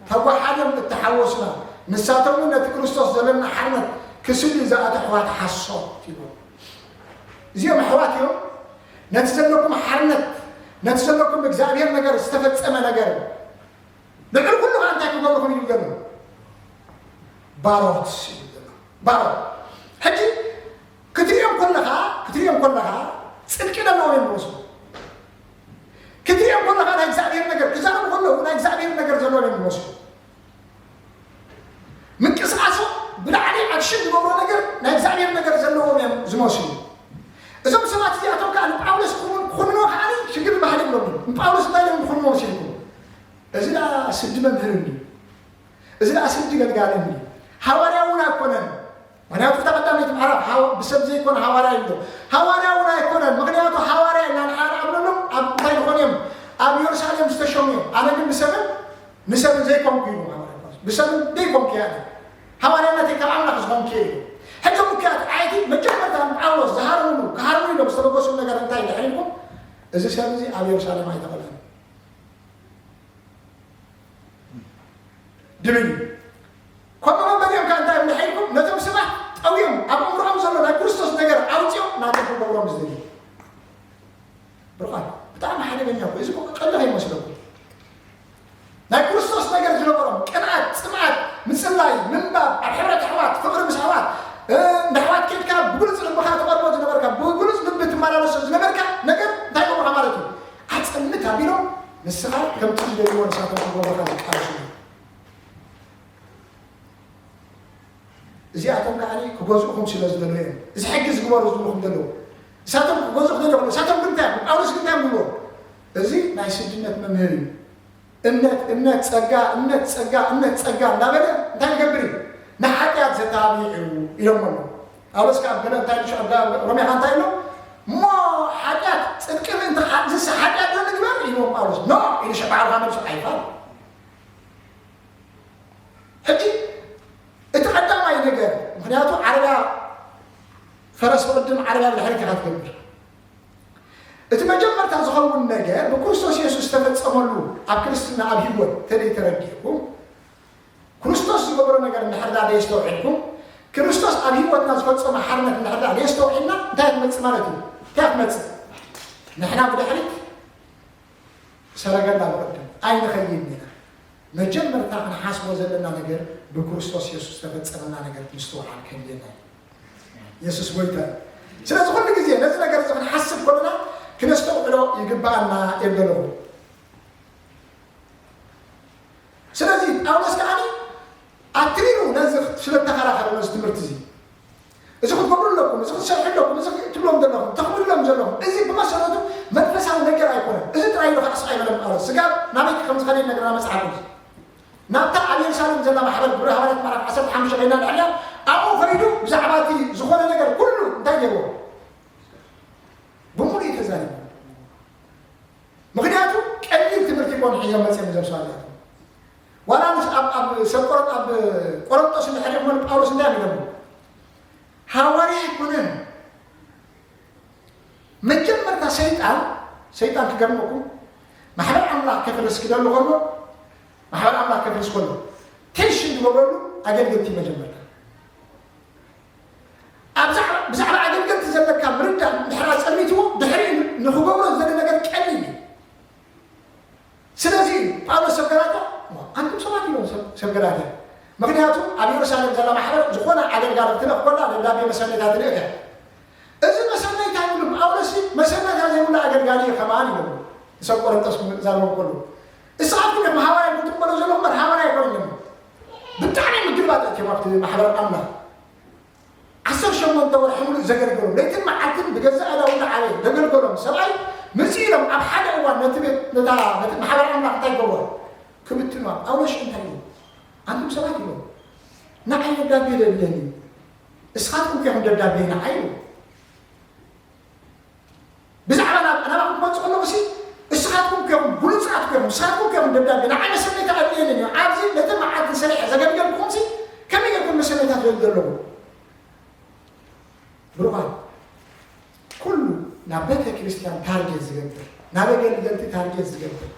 ተጓሓሎም እተሓወሱና፣ ንሳቶም እውን ነቲ ክርስቶስ ዘለና ሓርነት ክስልዩ ዝኣቱ ኣሕዋት ሓሶት ይብሉ። እዚኦም ኣሕዋት እዮም፣ ነቲ ዘለኩም ሓርነት፣ ነቲ ዘለኩም እግዚኣብሔር ነገር ዝተፈጸመ ነገር፣ ልዕሊ ኩሉ ኸኣ እንታይ ክገብርኹም እዩ ዘሎ? ባሮት እዩ ዘሎ። ባሮት። ሕጂ ክትሪኦም ከለኻ፣ ክትሪኦም ከለኻ ጽድቂ ዘለዎም እዮም ዝመስሉ። ክትሪኦም ከለኻ ናይ እግዚኣብሔር ነገር ክዛረቡ ከለዉ ናይ እግዚኣብሔር ነገር ዘለዎም እዮም ዝመስሉ። ምንቅስቓሶም ብላዕሊ ኣክሽን ዝገብሮ ነገር ናይ እግዚኣብሔር ነገር ዘለዎም እዮም ዝመስሉ። እዞም ሰባት እዚኣቶም ከኣ ንጳውሎስ ክኹን-፣ ክኹንንዎ ከኣ ሽግር ባህሊ የብሎምን። ንጳውሎስ እንታይ እዮም ዝኹንንዎ መሲልኩም? እዚ ደኣ ስዲ መምህር እንድዩ። እዚ ደኣ ስዲ ገልጋሊ እንድዩ። ሃዋርያ እውን ኣይኮነን። ምኽንያቱ እታ ቀዳመይቲ ምዕራፍ ሃው-፣ ብሰብ ዘይኮነ ሃዋርያ እዩ። ሃዋርያ እውን ኣይኮነን። ምኽንያቱ ሃዋርያ ኢልና ንሓደ ኣብለሎም ኣብ እንታይ ዝኾኑ እዮም? ኣብ ኢየሩሳሌም ዝተሸሙ እዮም። ኣነ ግን ብሰብን ንሰብን ዘይኮንኩ እዩ ሃዋርያ ጳውሎስ። ብሰብን ዘይኮንኩ እየ ኣነ። ሃዋርያነተይ ካብ ኣምላኽ ዝኾንኩ እየ ኢሉ። ሕጂ ምክያት ኣይቲ መጀመርታ ንጳውሎስ ዝሃርምሉ፣ ክሃርሙ ኢሎም ዝተበገሱ ነገር እንታይ እንድሕር ኢልኩም፣ እዚ ሰብ እዚ ኣብ ኢየሩሳሌም ኣይተቐብረን። ድብል እዩ። ከምኡ መበል እዮም ከኣ እንታይ እዮም ንሓይልኩም? ነቶም ሰባት ጠውዮም ኣብ ኣእምሮኦም ዘሎ ናይ ክርስቶስ ነገር ኣውፅኦም ናቶም ክገብሮም ዝደልዩ። ብርኻት፣ ብጣዕሚ ሓደገኛ እኮ። እዚ እኮ ቀልዲ ከይመስለኩም። ናይ ክርስቶስ ነገር ዝነበሮም ቅንኣት፣ ጽምኣት፣ ምጽላይ፣ ምንባብ፣ ኣብ ሕብረት ኣሕዋት፣ ፍቕሪ ምስ ኣሕዋት፣ እ፣ ንኣሕዋት ኬድካ ብግሉጽ ልብኻ ትቐርቦ ዝነበርካ፣ ብግሉጽ ልቢ ትመላለሶ ዝነበርካ ነገር እንታይ ገብሩኻ ማለት እዩ? ኣጸልምት ኣቢሎም ንስኻ ከምቲ ዝደልይዎ ንሳቶም ክገብሩኻ ዝቃለሱ እዮም። እዚኣቶም ከኣ ክገዝኡኹም ስለ ዝደለዩ እዮም። እዚ ሕጊ ዝግበሩ ዝብልኹም ዘለዉ። ንሳቶም ክገዝኡ ክደልዩ ከለዉ፣ ንሳቶም ግን እንታይ እዮም? ጳውሎስ ግን እንታይ እዮም ዝብልዎ? እዚ ናይ ስድነት መምህር እዩ። እምነት፣ እምነት፣ ጸጋ፣ እምነት፣ ጸጋ፣ እምነት፣ ጸጋ እንዳበለ እንታይ ይገብር እዩ? ንሓጢኣት ዘተባብዕ እዩ ኢሎም ኣለዉ። ጳውሎስ ከኣ ኣብ ገለ እንታይ ኢሉ ኣብ ሮሜኻ እንታይ ኢሎ? እሞ ሓጢኣት ጽድቂ ምእንቲ ሓ-፣ ዝስ ሓጢኣት ዶ ንግበር? ኢልዎም ጳውሎስ። ኖ! ኢሉ ሸባዕልካ መልሱ ኣይፋል። ሕጂ እቲ ቀዳማይ ነገር፣ ምኽንያቱ ናብ ድሕሪት ኢኻ ትገብር። እቲ መጀመርታ ዝኸውን ነገር ብክርስቶስ የሱስ ዝተፈጸመሉ ኣብ ክርስትና ኣብ ህይወት ተደይ ተረዲእኩም ክርስቶስ ዝገበሮ ነገር እንድሕር ደኣ ደየስተውዒልኩም፣ ክርስቶስ ኣብ ህይወትና ዝፈጸሞ ሓርነት እንድሕር ደኣ ደየስተውዒልና፣ እንታይ ክትመጽእ ማለት እዩ? እንታይ ክትመጽእ? ንሕና ብድሕሪት ሰረገላ ብቕድም ኣይንኸይድን ኢና። መጀመርታ ክንሓስቦ ዘለና ነገር ብክርስቶስ የሱስ ዝተፈጸመና ነገር ምስትውዓል ከድልየና እዩ። የሱስ ጎይታ እዩ። ስለዚ ኩሉ ግዜ ነዚ ነገር እዚ ክንሓስብ ከለና ክነስተውዕሎ ይግብኣና እየ ዘለኹ። ስለዚ ጳውሎስ ከዓኒ ኣትሪሩ ነዚ ስለ ተኸራኸረ ነዚ ትምህርቲ እዚ፣ እዚ ክትገብሩ ኣለኩም፣ እዚ ክትሰርሑ ኣለኩም፣ እዚ ትብሎም ዘለኹም፣ ተኽብርሎም ዘለኹም፣ እዚ ብመሰረቱ መንፈሳዊ ነገር ኣይኮነን። እዚ ጥራይ ኢሉ ክዓስቕ ኣይበለን ጳውሎስ። ስጋብ ናበይ ከም ዝኸደ ይነግረና መጽሓፍ ቅዱስ። ናብታ ኣብ የሩሳሌም ዘላ ማሕበር ግብረ ሃዋርያት ምዕራፍ ዓሰርተ ሓሙሽተ ኮይና ንዕላ ኣብኡ ኸይዱ ብዛዕባ እቲ ዝኾነ ነገር ኩሉ እንታይ ገይርዎ? ብምሉእ እዩ ተዛሪቡ። ምኽንያቱ ቀሊል ትምህርቲ ይኮን ሒዞም መፅኦም እዞም ሰባት እዚኣቶም። ዋላ ምስ ኣብ ኣብ ሰብ ቆሮንጦስ ኣብ ቆሮንጦስ እንድሕር ይኹን ጳውሎስ እንታይ ኢሎም? ሃዋርያ ኣይኮነን። መጀመርታ ሰይጣን ሰይጣን ክገርመኩም ማሕበር ኣምላኽ ከፍርስ ክደሊ ከሎ ማሕበር ኣምላኽ ከፍርስ ከሎ ቴንሽን ዝገብረሉ ኣገልገልቲ መጀመርታ ኣብዛ ብዛዕባ ኣገልገልቲ ዘለካ ምርዳእ እንድሕር ኣጸልሚትዎ ድሕሪኡ ንኽገብሮ ዝደሊ ነገር ቀሊል እዩ። ስለዚ ጳውሎስ ሰብ ገላትያ ኣንቱም ሰባት ኢሎም ሰብ ገላትያ ምክንያቱ ኣብ የሩሳሌም ዘላ ማሕበር ዝኾነ ኣገልጋሊ ክትልእኽ ኮላ ደብዳቤ መሰነይታ ትልእከ እዚ መሰነይታ ይብሉ ጳውሎስ መሰነይታ ዘይብሉ ኣገልጋሊ እዩ ከማን ኢሎም ንሰብ ቆረንጦስ ክዛረቦም ከሉ እስኻትኩም ኢኹም ሃዋርያ ክትበሉ ዘለኹም በር ሃዋርያ ኣይኮነን ብጣዕሚ ምግልባጥ እዮም ኣብቲ ማሕበር ኣምላኽ ዓሰርተ ሸሞንተ ወርሒ ሙሉእ ዘገልገሎም ለይትን መዓልትን ብገዛእ ኣእዳዉ እናዓበየ ዘገልገሎም ሰብኣይ መፂኡ ኢሎም ኣብ ሓደ እዋን ነቲ ቤት ነታ ነቲ ማሕበር ኣምላኽ እንታይ ይገብሮ ክብትኑ ጳውሎስ እንታይ እዩ ኣንቱም ሰባት ኢሎም ንዓይ ደብዳቤ የድልየኒ እዩ እስኻትኩም ከኹም ደብዳቤ ንዓይ ኢሉ ብዛዕባ ናብ ናባኹም ክመፅእ ከለኹ ሲ እስኻትኩም ከኹም ብሉፃት ከኹም ንስኻትኩም ከኹም ደብዳቤ ንዓይ መሰለይ ተቐብለኒ እዩ ኣብዚ ነቲ መዓልቲ ሰሪሐ ዘገልገልኩኹም ሲ ከመይ ጌርኩም መሰለይታት ዘገልገለኹም ብሩኻት ኩሉ ናብ ቤተ ክርስቲያን ታርጌት ዝገብር ናብ ኣገልገልቲ ታርጌት ዝገብር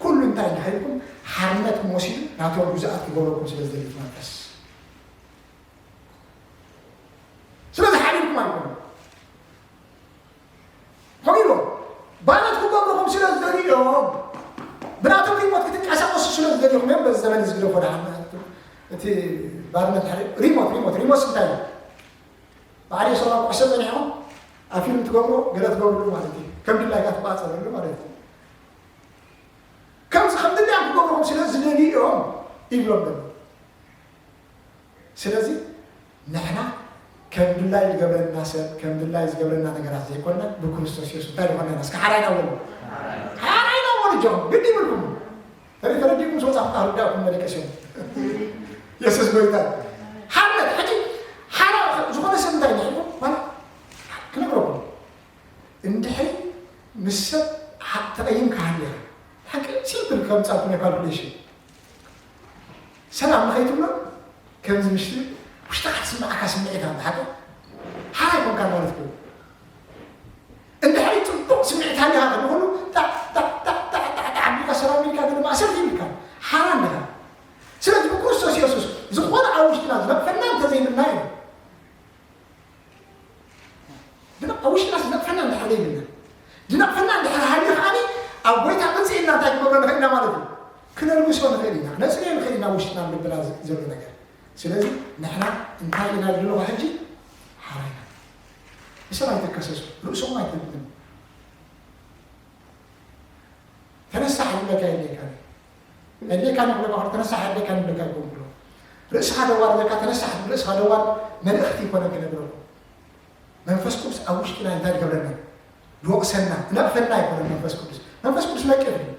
ኩሉ እንታይ እንዳ ኢልኩም ሓርነት መሲሉ ናቶም ግዙኣት ክገብረኩም ስለ ዝደልዩ መንፈስ ስለዚ ሓሊልኩም ኣይኮኑ ከምኡ ኢሎም ባሮት ክገብርኹም ስለ ዝደልዩ እዮም ብናቶም ሪሞት ክትንቀሳቀሱ ስለ ዝደልዩኹም እዮም በዚ ዘመን እዚ ግደፎ ደሓን እቲ ባርነት ሓደ ሪሞት ሪሞት ሪሞት እንታይ እዩ ባዕል የሰዋ ኩዕሶ ጸኒሕኹም ኣፊልም ትገብሮ ገለ ትገብርሉ ማለት እዩ ከም ድላይካ ትቋጸረሉ ማለት እዩ ከምዚ ከም ድላዮም ክገብርኹም ስለ ዝደልዩ እዮም ይብሎም ዘሎ ስለዚ ንሕና ከም ድላይ ዝገብረና ሰብ ከም ድላይ ዝገብረና ነገራት ዘይኮና ብክርስቶስ የሱስ እንታይ ዝኾነ ኢና እስከ ሓራይ ናወሉ ሓራይ ናወሉ እጆኹም ግዲ ይብልኩም ተሪ ተረዲኩም ዝወፃኹም ኣርዳእኩም መደቀስ እዮም የሱስ ጎይታ ሓርነት ሕጂ ሓራ ዝኾነ ሰብ እንታይ ንሕልኩም ማለት ክነግረኩም እንድሕሪ ምስ ሰብ ተቐይምካ ሃሊኻ ሓቂ ሲምፕል ከምፃኩም ካልኩሌሽን ሰላም ንኸይትብሎ ከምዚ ምሽቲ ውሽጥኻ ዝስምዓካ ስምዒት ኣሎ ሓቂ ሓራ ይኮንካ ማለት እዩ እንድሕሪ ፅቡቅ ስምዒት ሃሊኻ ንኹሉ ዓቢልካ ሰላም ኢልካ ግን ማእሰርቲ ይብልካ ሓራ ኣለኻ ስለዚ ብክርስቶስ የሱስ ዝኾነ ኣብ ውሽጥና ዝነቕፈና እንተዘይብልና እዩ ኣብ ውሽጥና ዝነቕፈና እንድሕር ዘይብልና ዝነቕፈና እንድሕር ሃልዩ ከዓኒ ኣብ ጎይታ መፅእ ኢልና እንታይ ክገብሮ ንኽእል ኢና ማለት እዩ ክነልግሶ ንኽእል ኢና ክነፅርዮ ንኽእል ኢና ውሽጥና ልብና ዘሎ ነገር ስለዚ ንሕና እንታይ ኢና ዝብልዋ ሕጂ ሓራይና ብሰብ ኣይትከሰሱ ርእስኹም ኣይትብልን ተነሳሕ ዝብለካ የድልየካ የድልየካ ንብለካ ተነሳሕ የድልየካ ንብለካ ይኮን ብሎ ርእስኻ ደዋር ዘለካ ተነሳሕ ርእስኻ ደዋር መልእኽቲ ይኮነ ክነግረኩም መንፈስ ቅዱስ ኣብ ውሽጥና እንታይ ዝገብረና ይወቅሰና ይነቅፈና ይኮነ መንፈስ ቅዱስ መንፈስ ቅዱስ ነቅፍ እዩ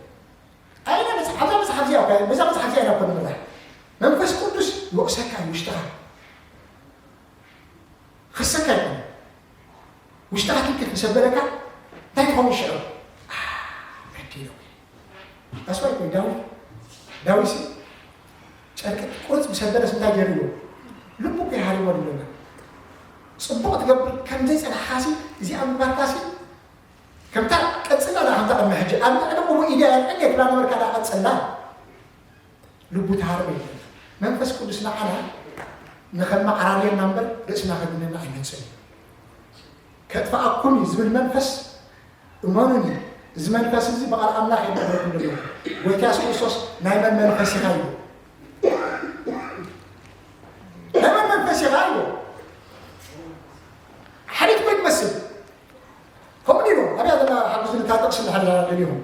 ኣይነ መጽሓፍ ኣብዛ መጽሓፍ እዚኣ እኮ በዛ መጽሓፍ እዚኣ ኢና እኮ ንምራሕ መንፈስ ቅዱስ ይወቅሰካ እዩ ውሽጥኻ ክሰካ ይኮነ ውሽጥኻ ትንክፍ ምስ ኣበለካ እንታይ ትኸውን ሽዑ በዲለ ኣስዋይ ኮይ ዳዊት ዳዊት ጨርቂ ቁርፅ ምስ ኣበለስ እንታይ ገይርዎ ልቡ እኮ ይሃሪሞ ድለና ጽቡቕ ትገብር ከም ዘይጸናሕካሲ እዚኣ ምግባርካሲ ከምታ ቀጽላ ዳ ከምታ ቅድሚ ሕጂ ኣብ ልዕሊ ቁሙ ኢደ ኣልዕል የትላ ነበርካ ዳ ቀጽላ ልቡ ተሃርበ ይብል። መንፈስ ቅዱስ ንዓና ንኸመዓራርየና እምበር ርእስና ከድነና ኣይመጽእን። ከጥፍኣኩም እዩ ዝብል መንፈስ እመኑኒ፣ እዚ መንፈስ እዚ ብቓል ኣምላኽ የመልኩም ዘሎ። ጎይታ የሱስ ክርስቶስ ናይ መን መንፈስ ኢኻ ኢሉ? ናይ መን መንፈስ ኢኻ ኢሉ? ሓሊት ኮይ ትመስል ከምኡ ኢሉ ኣብያ ዘላ ሓጉዝ ልታጠቕ ስለ ሓላ ደሊኹም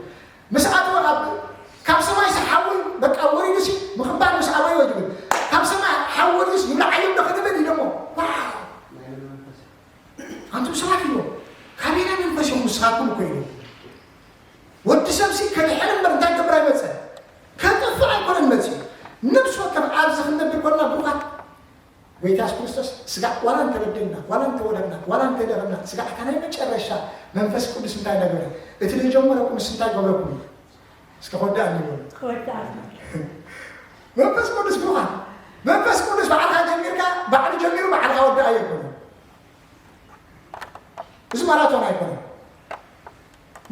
ምስ ኣቶ ኣብ ካብ ሰማይ ሰሓዊ በቃ ወሪዱ ሲ ምኽባር ምስ ኣበይ ወይ ትብል ካብ ሰማይ ሓዊ ወሪዱ ሲ ይብላ ዓለም ዶ ክድብል ኢሎሞ። ኣንቱም ሰባት ኢሎ ካበይ ናይ መንፈስ ኢኹም ንስኻትኩም እኮ ኢሉ። ወዲ ሰብ ሲ ከድሕን እምበር እንታይ ክገብር ኣይመጸን። ከጥፍእ ኣይኮነን መጺኡ። ነብሲ ወከፍ ኣብዚ ክንነብር ኮና ብሩኻት ጎይታ የሱስ ክርስቶስ ስጋዕ ዋላ እንተበደልና ዋላ እንተወደቅና ዋላ እንተደኸምና ስጋዕ እታ ናይ መጨረሻ መንፈስ ቅዱስ እንታይ ነበረ? እቲ ዝጀመረኩም ምስ እንታይ ገብረኩም? እስከ ከወዳእኒ ይበሉ። ከወዳእኒ። መንፈስ ቅዱስ ብሩኻት መንፈስ ቅዱስ ባዕልኻ ጀሚርካ ባዕሉ ጀሚሩ ባዕልኻ ወዳእ ኣይኮነን። እዚ ማራቶን ኣይኮነን።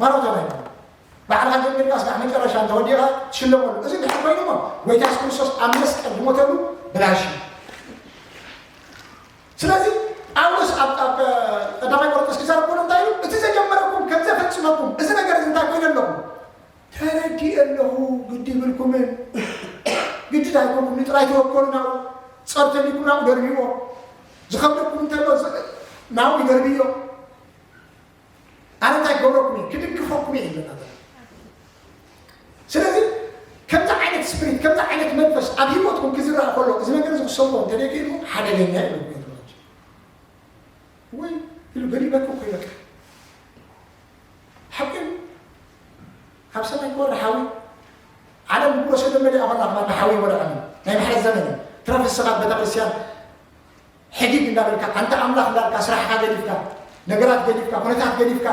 ማራቶን ኣይኮነን። ባዕልኻ ጀሚርካ ስጋዕ መጨረሻ እንተወዲእኻ ትሽለመሉ። እዚ ድሕር ኮይኑሞ ጎይታ የሱስ ክርስቶስ ኣብ መስቀል ዝሞተሉ ብላሽ እዩ። ስለዚ ጳውሎስ ኣብ ኣብ ቀዳማይ ቆሮንቶስ ክዛረብ ከሎ እንታይ ኢሉ? እቲ ዘጀመረኩም ከም ዘፈጽመኩም እዚ ነገር እዚ እንታይ ኮይነ ኣለኹ? ተረዲእ ኣለኹ። ግዲ ይብልኩምን ግዲ ኣይኮንኩም ንጥራይ ተወከሉ ናብኡ ጸርተሊኩም ናብኡ ደርብዎ ዝኸብደኩም እንተሎ ናብኡ ይደርብዮ። ኣነ እንታይ ክገብረኩም እየ ክድግፈኩም እየ ይብለና። ስለዚ ከምዚ ዓይነት ስፕሪት ከምዚ ዓይነት መንፈስ ኣብ ህይወትኩም ክዝረእ ከሎ እዚ ነገር እዚ ክሰምዖ እንተደይክእልኩም ሓደገኛ እዩ። ወይ ኢሉ ገዲበካ እኮ ይበቃ። ሓቂ ካብ ሰማይ ክወርድ ሓዊ ዓለም ብጉረሰ ደመደ ኣኸላ ከማ ብሓዊ ወደቐኒ ናይ ምሕረት ዘመን እዩ። ትረፍ ንስኻ ቤተክርስትያን ሕጊግ እንዳበልካ ኣንተ ኣምላኽ እንዳልካ ስራሕካ ገዲፍካ ነገራት ገዲፍካ ኩነታት ገዲፍካ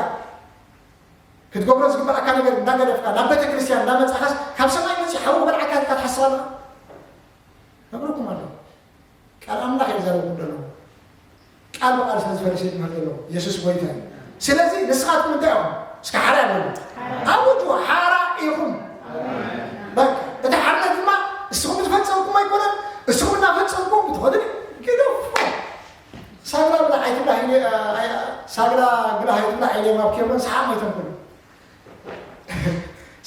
ክትገብሮ ዝግባኣካ ነገር እንዳገደፍካ ናብ ቤተክርስትያን እንዳመጻኻስ ካብ ሰማይ መጺ ሓዊ ክበልዓካ ኢልካ ትሓስብ ኣለኻ? ነግረኩም ኣለኹ። ቃል ኣምላኽ እዩ ዘረብኩም ዘለኹ። ቃል ብቓል ስለ ዝፈለሰ ይመሃር ዘለኹ። የሱስ ጎይታ እዩ። ስለዚ ንስኻትኩም እንታይ ኢኹም? እስከ ሓራ በሉ። ኣውጁ፣ ሓራ ኢኹም። በቃ፣ እቲ ሓርነት ድማ እስኹም ዝፈጸምኩም ኣይኮነን፣ እስኹም እናፈጸምኩም ብትኸዱ ግደፎ። ሳግላ ብላ ኣይትብላ ኢለ፣ ኣይ፣ ሳግላ ግዳ ኣይትብላ ኢለ ማብ ኬብሮን ሰሓቕ ኣይተንኩሉ።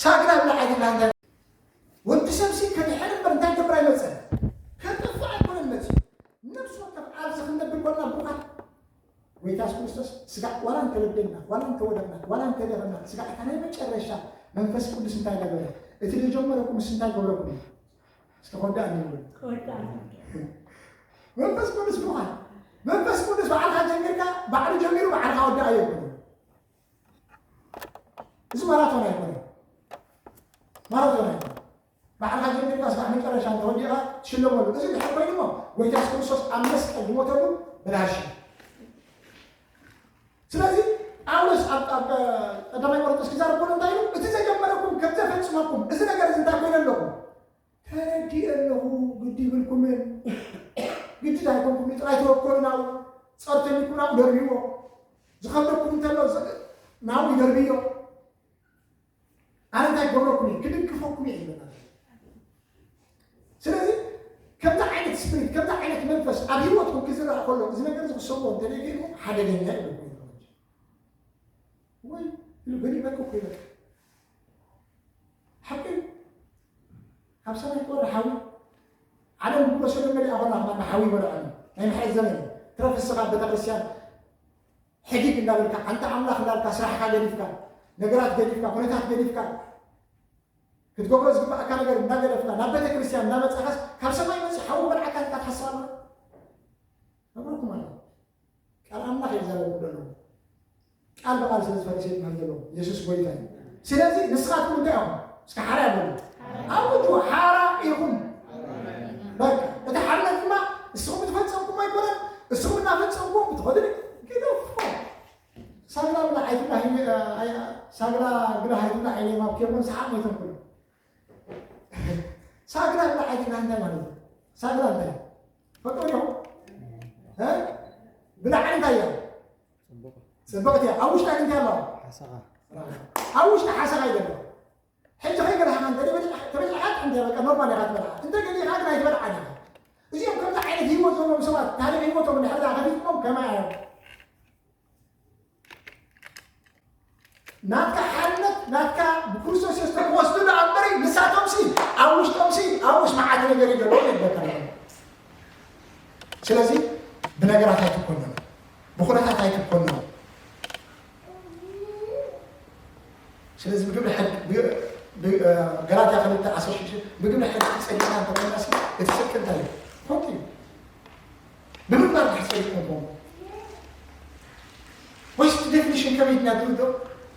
ሳግላ ብላ ኣይትብላ እንታይ ወዲ ሰብ ሲ ከድሕን እምበር እንታይ ክገብር ኣይመጸን። ከጥፍእ ኣይኮነን መጺኡ። ነብሲ ወከፍ ኣብዚ ክንነብር ኮና ብሩኻት ጎይታ የሱስ ክርስቶስ ስጋዕ ዋላ እንተበደልና ዋላ እንተወደቅና ዋላ እንተደኸምና ስጋዕ እታ ናይ መጨረሻ መንፈስ ቅዱስ እንታይ ነበረ? እቲ ዝጀመረኩም ምስ እንታይ ገብረኩም? እስከ ከወዳእኒ ይብሉ። ከወዳእኒ። መንፈስ ቅዱስ ብሩኻት መንፈስ ቅዱስ ባዕልኻ ጀሚርካ ባዕሉ ጀሚሩ ባዕልኻ ወዳእ ኣይኮነን። እዚ ማራቶን ኣይኮነን። ማራቶን ኣይኮነን። ባዕልኻ ጀሚርካ ስጋዕ መጨረሻ እንተወዲእኻ ትሽለመሉ። እዚ ድሕር ኮይኑሞ ጎይታ የሱስ ክርስቶስ ኣብ መስቀል ዝሞተሉ ብላሽ እዩ። ስለዚ ጳውሎስ ኣብ ኣብ ቀዳማይ ቆሮንቶስ ክዛረብ ከሎ እንታይ ኢሉ? እቲ ዘጀመረኩም ከም ዘፈጽመኩም እዚ ነገር እዚ እንታይ ኮይነ ኣለኹ? ተረዲእ ኣለኹ። ግዲ ይብልኩምን ግዲ ኣይኮንኩም ጥራይ ተወከሉ ናብኡ ጸርተሊኩም ናብኡ ደርብዎ። ዝኸብደኩም እንተሎ ዝ- ናብኡ ይደርብዮ። ኣነ እንታይ ክገብረኩም እየ ክድግፈኩም እየ ይብለና። ስለዚ ከምዚ ዓይነት ስፕሪት ከምዚ ዓይነት መንፈስ ኣብ ህይወትኩም ክዝረእ ከሎ እዚ ነገር እዚ ክሰምዖ እንተደይገይሞ ሓደገኛ እዩ። ወይ ኢሉ ገዲበካ እኮ ይበል ሓቂ ካብ ሰማይ ክወርድ ሓዊ ዓለም ብጉረሰ መመሊኣ ኮላ ከማ ሓዊ ይበልዖ ናይ ምሕረት ዘመን ትረፍ ንስኻ ቤተክርስትያን ሕጊግ እንዳበልካ ኣንተ ኣምላኽ እንዳልካ ስራሕካ ገዲፍካ ነገራት ገዲፍካ ኩነታት ገዲፍካ ክትገብሮ ዝግባኣካ ነገር እንዳገደፍካ ናብ ቤተክርስትያን እንዳመፃኻስ ካብ ሰማይ መፂ ሓዊ በልዓካ ኢልካ ትሓስብ ኣለኻ ነግረኩም ኣለኹ ቃል ኣምላኽ እዩ ዘረቡ ዘለዉ ቃል ብቃል ስለ ዝፈሪሰ ይበሃል ዘለዉ የሱስ ጎይታ እዩ ስለዚ ንስኻትኩም እንታይ ኢኹም እስከ ሓራ በሉ ኣውጁ ሓራ ኢኹም በቃ እቲ ሓርነት ድማ እስኹም ትፈጸምኩም ኣይኮነን እስኹም እናፈጸምኩም ክትኸዱ ግደፎ ሳግራ ብላ ኣይትብላ ሳግራ ብላ ኣይትብላ ዓይነ ማብ ኬሞን ሰሓቅ ሞይቶም ኩሉ ሳግራ ብላ ኣይትብላ እንታይ ማለት ሳግራ እንታይ ፈቀዶ ብላዕሊ እንታይ እያ? ጽብቕቲ እያ። ኣብ ውሽጣ ግን እንታይ ኣለዋ? ኣብ ውሽጢ ሓሰኻ እዩ ዘሎ። ሕጂ ከይበላሕኻ እንተ ተበሊዕካ እንተ በቃ ኖርማል ኢኻ ትበልዓ። እንተ ገሊኻ ግን ኣይትበልዓን ኢኻ። እዚኦም ከምዚ ዓይነት ህይወት ዘለዎም ሰባት ታሪኽ ህይወቶም እንድሕር ደኣ ከፊትኩም ከማይ እዮም። ናትካ ሓርነት ናትካ ብክርስቶስ የሱስ ተወስዱ ደኣ እምበሪ ንሳቶምሲ ኣብ ውሽጦምሲ ኣብኡስ መዓት ነገር እዩ ዘለዎ ይበካ። ስለዚ ብነገራት ኣይትኮነኑ፣ ብኩነታት ኣይትኮነኑ። ስለዚ ብግብሪ ሕግ ብ- ብ- ገላትያ ክልተ ዓሰርተ ሽዱሽተ ብግብሪ ሕግ ጸኒዕና እንተኾይናሲ እቲ ጽድቂ እንታይ እዩ? ሞት እዩ። ብምግባር ድሕር ጸዲቕኩም ኮኑ ወይስ እቲ ዴፊኒሽን ከመይ ድና ድርዶ?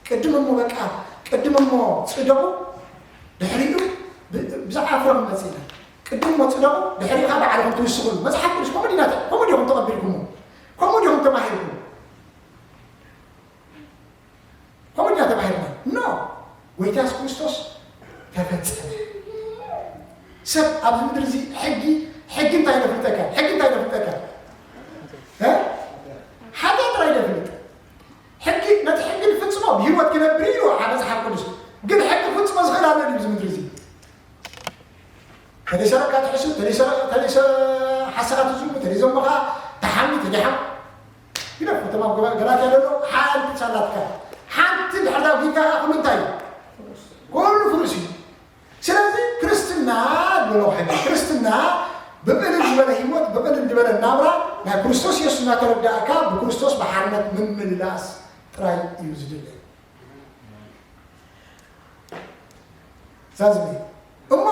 ቅድም እሞ በቃ ቅድም እሞ ጽደቑ፣ ድሕሪኡ ብ- ብዛዕባ ፍረ ክንመጽእ ኢና። ቅድም እሞ ጽደቑ፣ ድሕሪኡ ከዓ ባዕልኹም ትውስኹሉ። መጽሓፍ ቅዱስ ከምኡ ዲና ከምኡ ዲኹም ተቐቢልኩሞ? ከምኡ ዲኹም ተማሂርኩም? ከምኡ ዲና ተባሂልና? ኖ፣ ጎይታ የሱስ ክርስቶስ ተፈጸመ። ሰብ ኣብዚ ምድሪ እዚ ሕጊ ሕጊ እንታይ ደፍልጠካ? ሕጊ እንታይ ደፍልጠካ? እ? ሓጢኣት ጥራይ ደፍልጥ። ሕጊ ነቲ ሕጊ ዝፍጽሞ ብህይወት ክነብር እዩ መጽሓፍ ቅዱስ። ግን ሕጊ ክፍጽሞ ዝኽእል ኣሎ ድዩ ኣብዚ ምድሪ እዚ? ተደይሰረካ ትሕሱ፣ ተደይሰረ- ተደይሰ ሓሰኻ ትዝሙ፣ ተደይዘሞኻ ተሓሚ፣ ተደይሓም ግደፍ። እቶም ኣብ ገላትያ ዘሎ ሓንቲ ሳላትካ ሓንቲ ድሕር ዳዊት ጌጋ ኩሉ እንታይ እዩ? ኩሉ ፍሩስ እዩ። ስለዚ ክርስትና ዝበሎ ሕጊ ክርስትና ብቕልል ዝበለ ህይወት ብቕልል ዝበለ ናብራ ናይ ክርስቶስ የሱስ እናተረዳእካ ብክርስቶስ ብሓርነት ምምልላስ ጥራይ እዩ ዝድለ። ዛዝሚ እሞ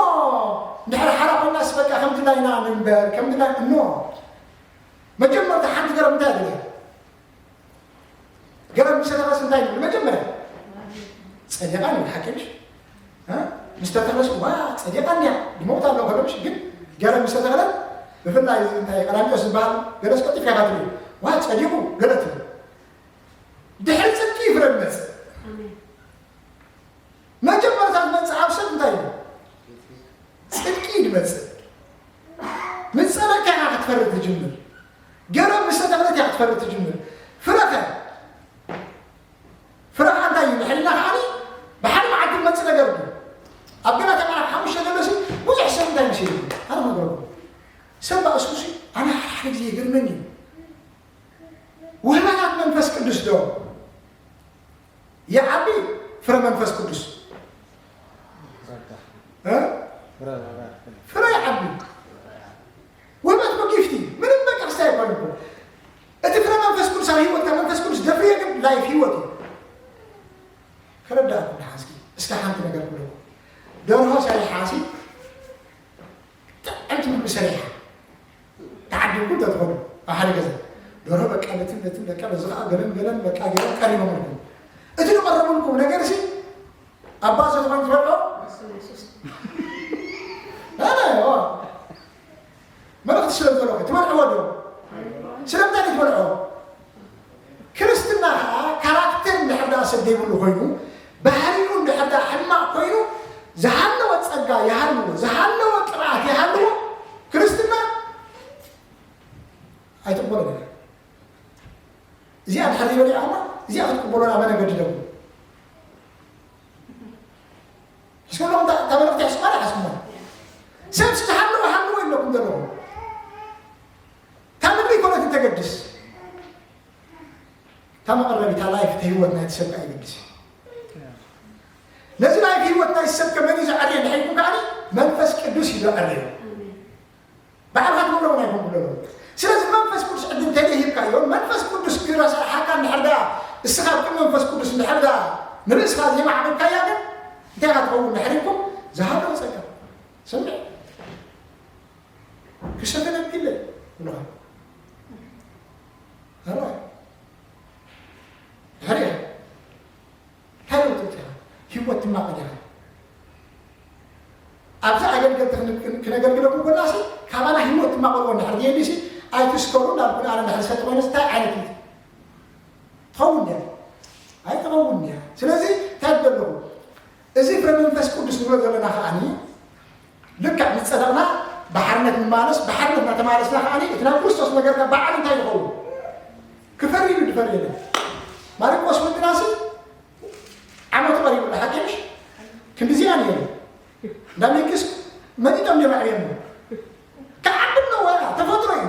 ድሕሪ ሓራ ኮናስ በቃ ከምድላይና ንንበር ከምድላይ እሞ መጀመርታ ሓንቲ ገረብ እንታይ ኣድልያ? ገረብ ምስ ተተኸስ እንታይ ንብል? መጀመርያ ጸዲቓ ንብል። ሓቂ ምሽ? እ? ምስ ተተኸስ ዋ ጸዲቓ እንድያ ድመውት ኣለዉ ከሎ ምሽ? ግን ገረብ ምስ ተተኸለት ብፍላይ እዚ እንታይ ቀላሚጦስ ዝበሃል ገለስ ቀልጢፍ ኢኻ ትብል። ዋ ጸዲቑ ገለ ትብል። ድሕሪ ጽድቂ እዩ ፍረ ዝመጽእ። መጀመርታ ዝመጽእ ኣብ ሰብ እንታይ እዩ? ጽድቂ እዩ ዝመጽእ። ምስ ጸደቅካ ኢኻ ክትፈሪ ትጅምር። ገረብ ምስ ተተኽለት እያ ክትፈሪ ትጅምር። ፍረኸ ፍረኻ እንታይ እዩ? ንሕልና ከዓኒ ብሓደ መዓልቲ ዝመጽእ ነገር እዩ። ኣብ ገላትያ ምዕራፍ ሓሙሽተ ዘሎ ሲ ብዙሕ ሰብ እንታይ መሲሉ ኣነ ክነግረኩም። ሰብ ባእስኩሲ ኣነ ሓደ ሓደ ግዜ ይገርመኒ እዩ። ውህበታት መንፈስ ቅዱስ ዶ ይዓቢ ፍረ መንፈስ ቅዱስ እ? ፍረ ይዓቢ። ውህበት ጊፍቲ ምንም በቃ ክስታይ ኣይኮነን እኮ። እቲ ፍረ መንፈስ ቅዱስ ኣብ ህይወትካ መንፈስ ቅዱስ ደፍርየ ግን ላይፍ ህይወት እዩ። ከረዳእኩም ደሓን እስኪ እስከ ሓንቲ ነገር ክብለኩም። ደርሆ ሰሪሓ ሲ ጥዕምቲ ምግቢ ሰሪሓ ተዓዲምኩም ተትኾኑ ኣብ ሓደ ገዛ ደርሆ በቃ ነትን ነትን በቃ በዚ ከዓ ገለን ገለን በቃ ገለን ቀሪቦምልኩም። እቲ ዝቐረቡልኩም ነገር ሲ ኣባ ዘትኾን ትፈልጦ ኣነ ዋ መልእኽቲ ስለ ዘለኹ ትበልዕዎ ዶ? ስለምንታይ ትበልዕዎ? ክርስትና ከዓ ካራክተር እንድሕር ደኣ ሰብ ዘይብሉ ኮይኑ ባህሪኡ እንድሕር ደኣ ሕማቕ ኮይኑ ዝሃለወ ጸጋ ይሃልዎ ዝሃለወ ቅብኣት ይሃልዎ ክርስትና ኣይትቕበሎ ነገር እዚኣ እንድሕር ዘይበሊዕኹማ እዚኣ ክትቅበሎ ናብ መነገዲ ደጉ እስከ ሎም እታ መልእኽቲ ሕስማ ዳ ሓስማ ሰብ ዝሃለወ ሃለወ ኢለኩም ዘለኹም ካብ ምግቢ ይኮነት እንተገድስ እታ መቐረቢታ ላይፍ እቲ ህይወት ናይቲ ሰብ ከዓ ይገድስ እዩ። ነዚ ላይፍ ህይወት ናይ ሰብ ከመን እዩ ዘዐርዮ እንድሕር ኢልኩም ከዓኒ መንፈስ ቅዱስ እዩ ዘዐርዮ። ባዕልኻ ትብሎ እውን ኣይኮንኩ ኣለኹ። ስለዚ መንፈስ ቅዱስ ዕድል ተደሂብካዮ መንፈስ ቅዱስ ክረሳሓካ እንድሕር ደኣ እስኻ ብቅም መንፈስ ቅዱስ እንድሕር ደኣ ንርእስኻ ዘይማዕበልካያ ግን እንታይ ኢኻ ትኸውን እንድሕር ኢልኩም ዝሃለወ ጸጋ ስምዕ ክሰተነብኪለ ብለኻ ኣርባይ ድሕሪኣ እንታይ ለውጢ ኣምፂኻ? ህይወት ትማቐል ኢኻ። ኣብዚ ኣገልገልቲ ክነገልግለኩም ኮናሲ ካባና ህይወት ትማቐልዎ እንድሕር ድየሊሲ ኣይትስከሩ እንዳልኩ ኣነ እንድሕር ዝሰጥ ኮይነስ እንታይ ዓይነት እዩ ትኸውን ድያ? ኣይትኸውን ድያ? ስለዚ እንታይ ኣለኹ እዚ ፍረ መንፈስ ቅዱስ ንብሎ ዘለና ከዓኒ ልክዕ ምስ ጸደቕና ብሓርነት ንመላለስ፣ ብሓርነት እናተመላለስና ከዓኒ እቲ ናይ ክርስቶስ ነገርና በዓል እንታይ ይኸውን? ክፈሪ እዩ ድፈሪ የለን። ማርቆስ ወድናሲ ዓመቱ ቀሪቡ ሓቂሽ ክንዲዚኣ ነይሩ። እንዳ ሜክስ መጢጦም እዮም ኣዕብዮም። ክዓቢ ኣለዎ፣ ተፈጥሮ እዩ።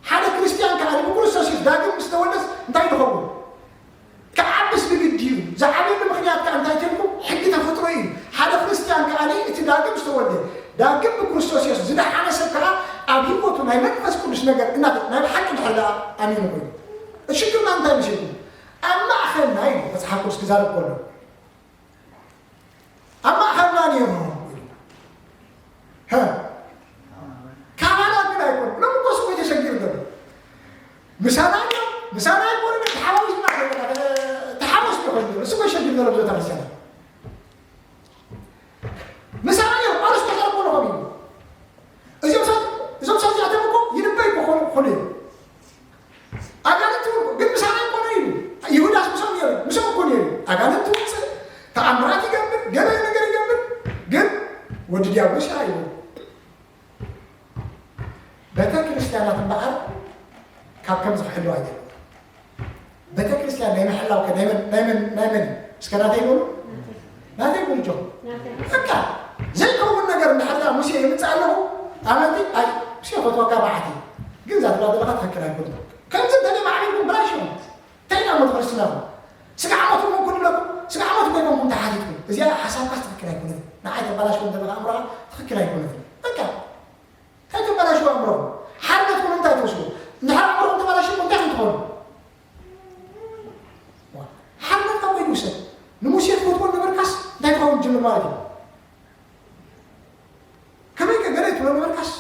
ሓደ ክርስቲያን ከዓ ብክርስቶስ ኢየሱስ ዳግም ምስ ተወለደስ እንታይ ይኸውን? ክዓብስ ብግዲ እዩ። ዝዓብየሉ ምኽንያት ከዓ እንታይ ተልኩም? ሕጊ ተፈጥሮ እዩ። ሓደ ክርስቲያን ከዓ እቲ ዳግም ዝተወልደ፣ ዳግም ብክርስቶስ ኢየሱስ ዝደሓነ ሰብ ከዓ ኣብ ህይወቱ ናይ መንፈስ ቅዱስ ነገር እናተ-፣ ናይ ብሓቂ ድሕር ደኣ ኣሚኑ ኮይኑ። እቲ ሽግርና እንታይ መሲልኩም? ኣብ ማእኸልና እዩ መጽሓፍ ቅዱስ ክዛረብ ከሎ። ኣብ ማእኸልና ነይሩ። ሀ? ካባና ግን ኣይኮን። ሎም እኮ እሱ እኮ ተሸጊሩ ዘሎ። ምሳና እዮም፣ ምሳና ኣይኮንን፣ ተሓዋዊስና ዘለና፣ ተሓወስ ይኾን። እሱ እኮ ሸጊሩ ዘሎ ብዙ ተመሰለ። ምሳና እዮም፣ ጳውሎስ እኮ ዘረቦ ነው የሚሉ። እዚኦም ሰብ፣ እዞም ሰብ እዚኣቶም እኮ ይንበይ እኮ ኾኑ፣ ኾኑ እዮም። ኣጋንንቲ እውን ግን ምሳና ኣይኮነ ኢሉ። ይሁዳስ ምሶም ነይሩ፣ ምሶም እኮ ነይሩ። ኣጋንንቲ ውፅእ፣ ተኣምራት ይገብር፣ ገለ ነገር ይገብር፣ ግን ወዲ ዲያብሎስ ይሃይቡ። ቤተ ክርስቲያናት እምበኣር ካብ ከምዚ ክሕልዋ ይግባእ። ቤተ ክርስቲያን ናይ ምሕላው ከ ናይ መን፣ ናይ መን፣ ናይ መን እዩ? እስከ ናተይ በሉ። ናተይ በሉ ጆ። በቃ ዘይከውን ነገር እንድሕር ደኣ ሙሴ ይምጽእ ኣለኹ፣ ኣመንቲ ኣይ፣ ሙሴ ፈትወካ በዓቲ። ግን እዛ ትብላ ዘለኻ ትኽክል ኣይኮነትን። ከምዚ እንተ ማዕቢልኩም ብላሽ እዮም። እንታይ ኢና ሞት ክርስትናኹም? ስጋዕ ሞት እውን ኩን ይብለኩም፣ ስጋዕ ሞት እኮ ይኮንኩም ተሓቲትኩም። እዚኣ ሓሳብካስ ትኽክል ኣይኮነትን። ንዓይ ተባላሽዎ እንተ ዘለኻ ኣእምሮኻ ትኽክል ኣይኮነትን። በቃ። እንታይ ተባላሽዎ ኣእምሮኹም? ሓርነት ኮነ እንታይ ትወስዱ? እንድሕር ኣእምሮኹም ተባላሽዎ እንታይ ክትኾኑ? ሓርነት ካብ ከይዱ ሰብ ንሙሴ ትፈትዎ ነበርካስ እንታይ ትኸውን ትጅምር ማለት እዩ? ከመይ ከ ገለ ትብሎ ነበርካስ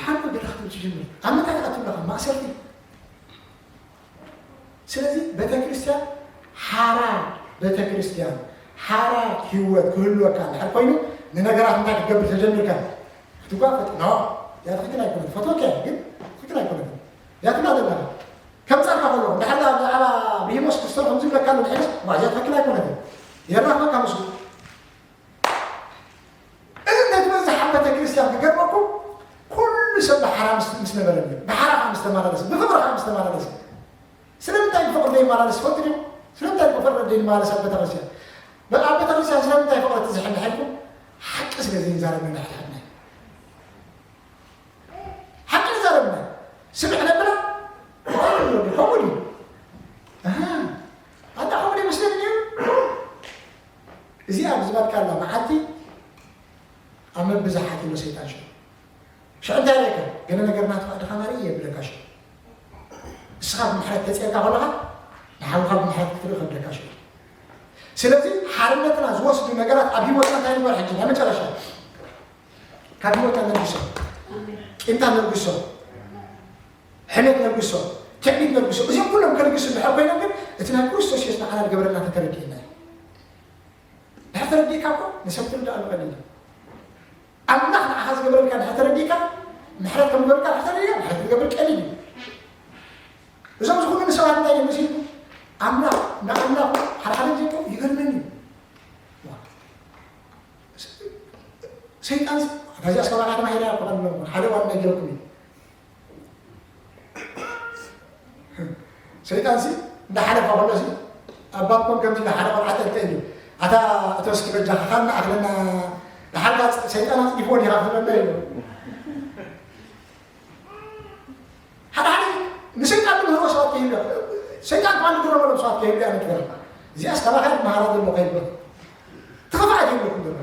ሓርነት ገለ ክትብል ትጅምር? ኣብ ምንታይ ትኣቱ ኣለኻ? ማእሰርቲ። ስለዚ ቤተ ክርስቲያን ሓራ ቤተ ክርስቲያን ሓራ ህይወት ክህልወካ እንድሕር ኮይኑ ንነገራት እንታይ ክትገብር ተጀሚርካ? ክትጓፈጥ። ኖ፣ እዚኣ ትኽክል ኣይኮነትን። ፈትወካ እየ፣ ግን ትኽክል ኣይኮነትን። እዚኣ ትብላ ዘለኻ። ከምጻልካ ከሎ፣ እንድሕር ደኣ ብዛዕባ ብሂሞስ ክስተር ከምዚ ይብለካ ኣሎ፣ ድሕርስ፣ ዋ፣ እዚኣ ትኽክል ኣይኮነትን። የራኽበካ ምስኡ። እዚ እንታይ ትበዝሕ ኣብ ቤተ ክርስቲያን ክገርመኩም፣ ኩሉ ሰብ ብሓራ ምስ፣ ምስ ነበረ እዩ። ብሓራ ከዓ ምስ ተመላለሰ፣ ብፍቕሪ ከዓ ምስ ተመላለሰ። ስለምንታይ ብፍቕሪ ዘይመላለስ ትፈልጡ ዲኹም? ስለምንታይ ብፍቕሪ ዘይመላለስ ኣብ ቤተክርስትያን? ብ-፣ ኣብ ቤተክርስትያን ስለምንታይ ፍቕሪ ትዝሕል ኢልኩም? ሓቂ ስለ ዘይንዛረብ ኢና ንሕድሕድና። ሓቂ ንዛረብ ኢና። ስምዕ ነብላ? ከምኡ ድዩ? ኣሃ። ኣንታ ከምኡ ድዩ መስለኒ ድዩ? እዚኣ ኣብ ዝበልካላ መዓልቲ ኣብ ምብዛሓት ኢሎ ሰይጣን ሽዑ። ሽዑ እንታይ ርኢካ? ገለ ነገር ናትካ ድኻ ማርእ የብለካ ሽዑ። እስኻ ብምሕረት ተጽየካ ከለኻ ንሓውኻ ብምሕረት ክትርኢ ከብደካ ሽዑ። ስለዚ ሓርነትና ዝወስዱ ነገራት ኣብ ህይወትና እንታይ ንግበር ሕጂ? ናይ መጨረሻ ካብ ህይወትና ነልግሶ። ቂምታ ነልግሶ። ሕሜት ነልግሶ። ትዕቢት ነልግሶ። እዚኦም ኩሎም ከልግሱ እንድሕር ኮይኖም ግን እቲ ናይ ክርስቶስ የሱስ ንዓና ዝገበረልና ተተረዲእና እዩ። ድሕር ተረዲእካ እኮ ንሰብ ትርዳእሉ ቀሊል እዩ። ኣምላኽ ንዓኻ ዝገበረልካ ድሕር ተረዲእካ፣ ምሕረት ከም ዝገበረልካ ድሕር ተረዲእካ፣ ምሕረት ክትገብር ቀሊል እዩ። እዞም ዝኹኑ ሰባት እንታይ እዮም መሲልኩም? ኣምላኽ፣ ንኣምላኽ ሓደ ሓደ ግዜ እኮ ይገርመኒ እዩ። ዋ፣ ሰይጣን፣ እታ እዚኣ እስከ ባኻ ተማሂራ እያ እኮ ቀሊል ነው። ሓደ ዋና ይገርኩም እዩ። ሰይጣን ሲ እንዳሓለፈ ከሎ ሲ ኣብ ባኮን ከምዚ እንዳሓለፈ ቆልዓ ጠልጠ እዩ። ኣታ እቶ እስኪ በጃኻ ካልና ኣኽለና፣ ደሓርካ ሰይጣን ኣጽዲፍዎ ዲኻ ክትብለና እዩ። ሓደ ሓደ ንሰይጣን ንምህሮ ሰባት ከይህሉ፣ ሰይጣን ከኣ ንግረመሎም ሰባት ከይህሉ እያ ንግበር። እዚኣስ ካባኻ መሃራ ዘሎ ከይህሉ። እቲ ክፍኣት የብልኩም ዘሎ።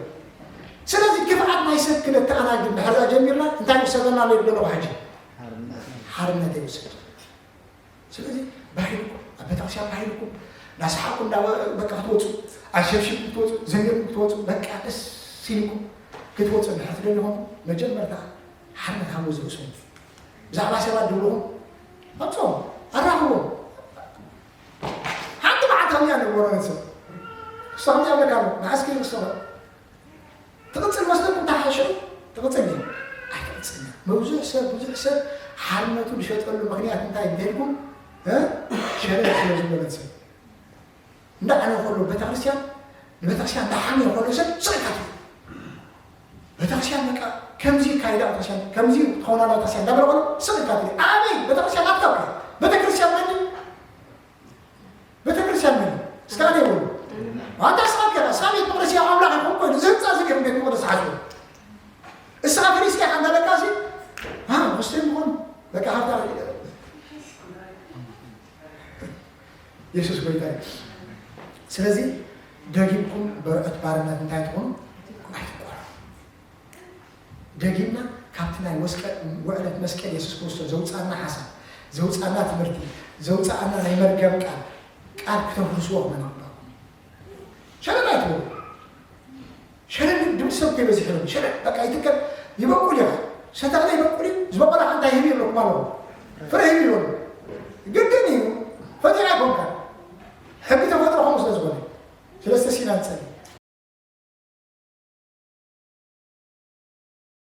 ስለዚ ክፍኣት ናይ ሰብ ክነተኣናግድ እንድሕር ደኣ ጀሚርና፣ እንታይ ይውሰደና ኣሎ ይብለለኹ ሕጂ? ሓርነት ይውሰድ። ስለዚ ባሂልኩም፣ ኣብ ቤተክርስትያን ባሂልኩም፣ እንዳሰሓቅኩም፣ እንዳ በቃ ክትወፁ፣ ኣሸብሽብኩም ክትወፁ፣ ዘሚርኩም ክትወፁ፣ በቃ ደስ ኢልኩም ክትወፁ እንድሕር ትደልዩ ኾንኩም፣ መጀመርታ ሓርነት ሃብዎ ዝርእስኹም። ብዛዕባ ሰባት ድብልኹም፣ ኣምፅኦም፣ ኣራኽብዎም። ሓንቲ መዓልቲ ከምዚኣ ነግበሮ ነቲ ሰብ። ክስቶ ከምዚኣ ይብለካ ኣሎ፣ መዓስከ ክስቶ ትቕጽል መስለኩም ተሓሽዑ ትቕጽል እዩ። ኣይትቕጽል። ብዙሕ ሰብ፣ ብዙሕ ሰብ ሓርነቱ ዝሸጠሉ ምኽንያት እንታይ እንተልኩም፣ እ? ሸለል ስለ ዝበለ ሰብ። እንዳ ዓነ ከሎ ቤተክርስትያን፣ ንቤተክርስትያን እንዳሓመየ ከሎ ሰብ ስቕ ኢልካ ትብል። ቤተክርስትያን በቃ ከምዚ ይካየዳ ቤተክርስትያን፣ ከምዚ ትኸውን ኣላ ቤተክርስትያን እንዳበለ ከሎ ስቕ ኢልካ ትብል። ኣበይ? ቤተክርስትያን ናትካ እኮ። ቤተክርስትያን መን እዩ? የሱስ ጎይታ እዩ። ስለዚ ደጊምኩም በርዑት ባርነት እንታይ ትኾኑ ኣይትቆረሩ። ደጊምና ካብቲ ናይ ወስቀ ውዕለት መስቀል የሱስ ክርስቶስ ዘውፃና ሓሳብ፣ ዘውፃና ትምህርቲ፣ ዘውፃና ናይ መርገም ቃል ቃል ክተፍርስዎ ክመነባኩም። ሸለል ኣይትበሉ። ሸለል ድምፂ ሰብ ከይበዝሕ ይበሉ። ሸለል በቃ ይትከል ይበቁል ይኻ ሰተኽለ ይበቁል እዩ ዝበቆላ ሓንታ ይህብ የብለኩም ኣለኹ ፍረ ይህብ ይበሉ። ግድን እዩ። ፈጢራ ኣይኮንካ ሕጊ ተፈጥሮ ከምኡ ስለ ዝኾነ ስለስተ ሲና ንፀሊ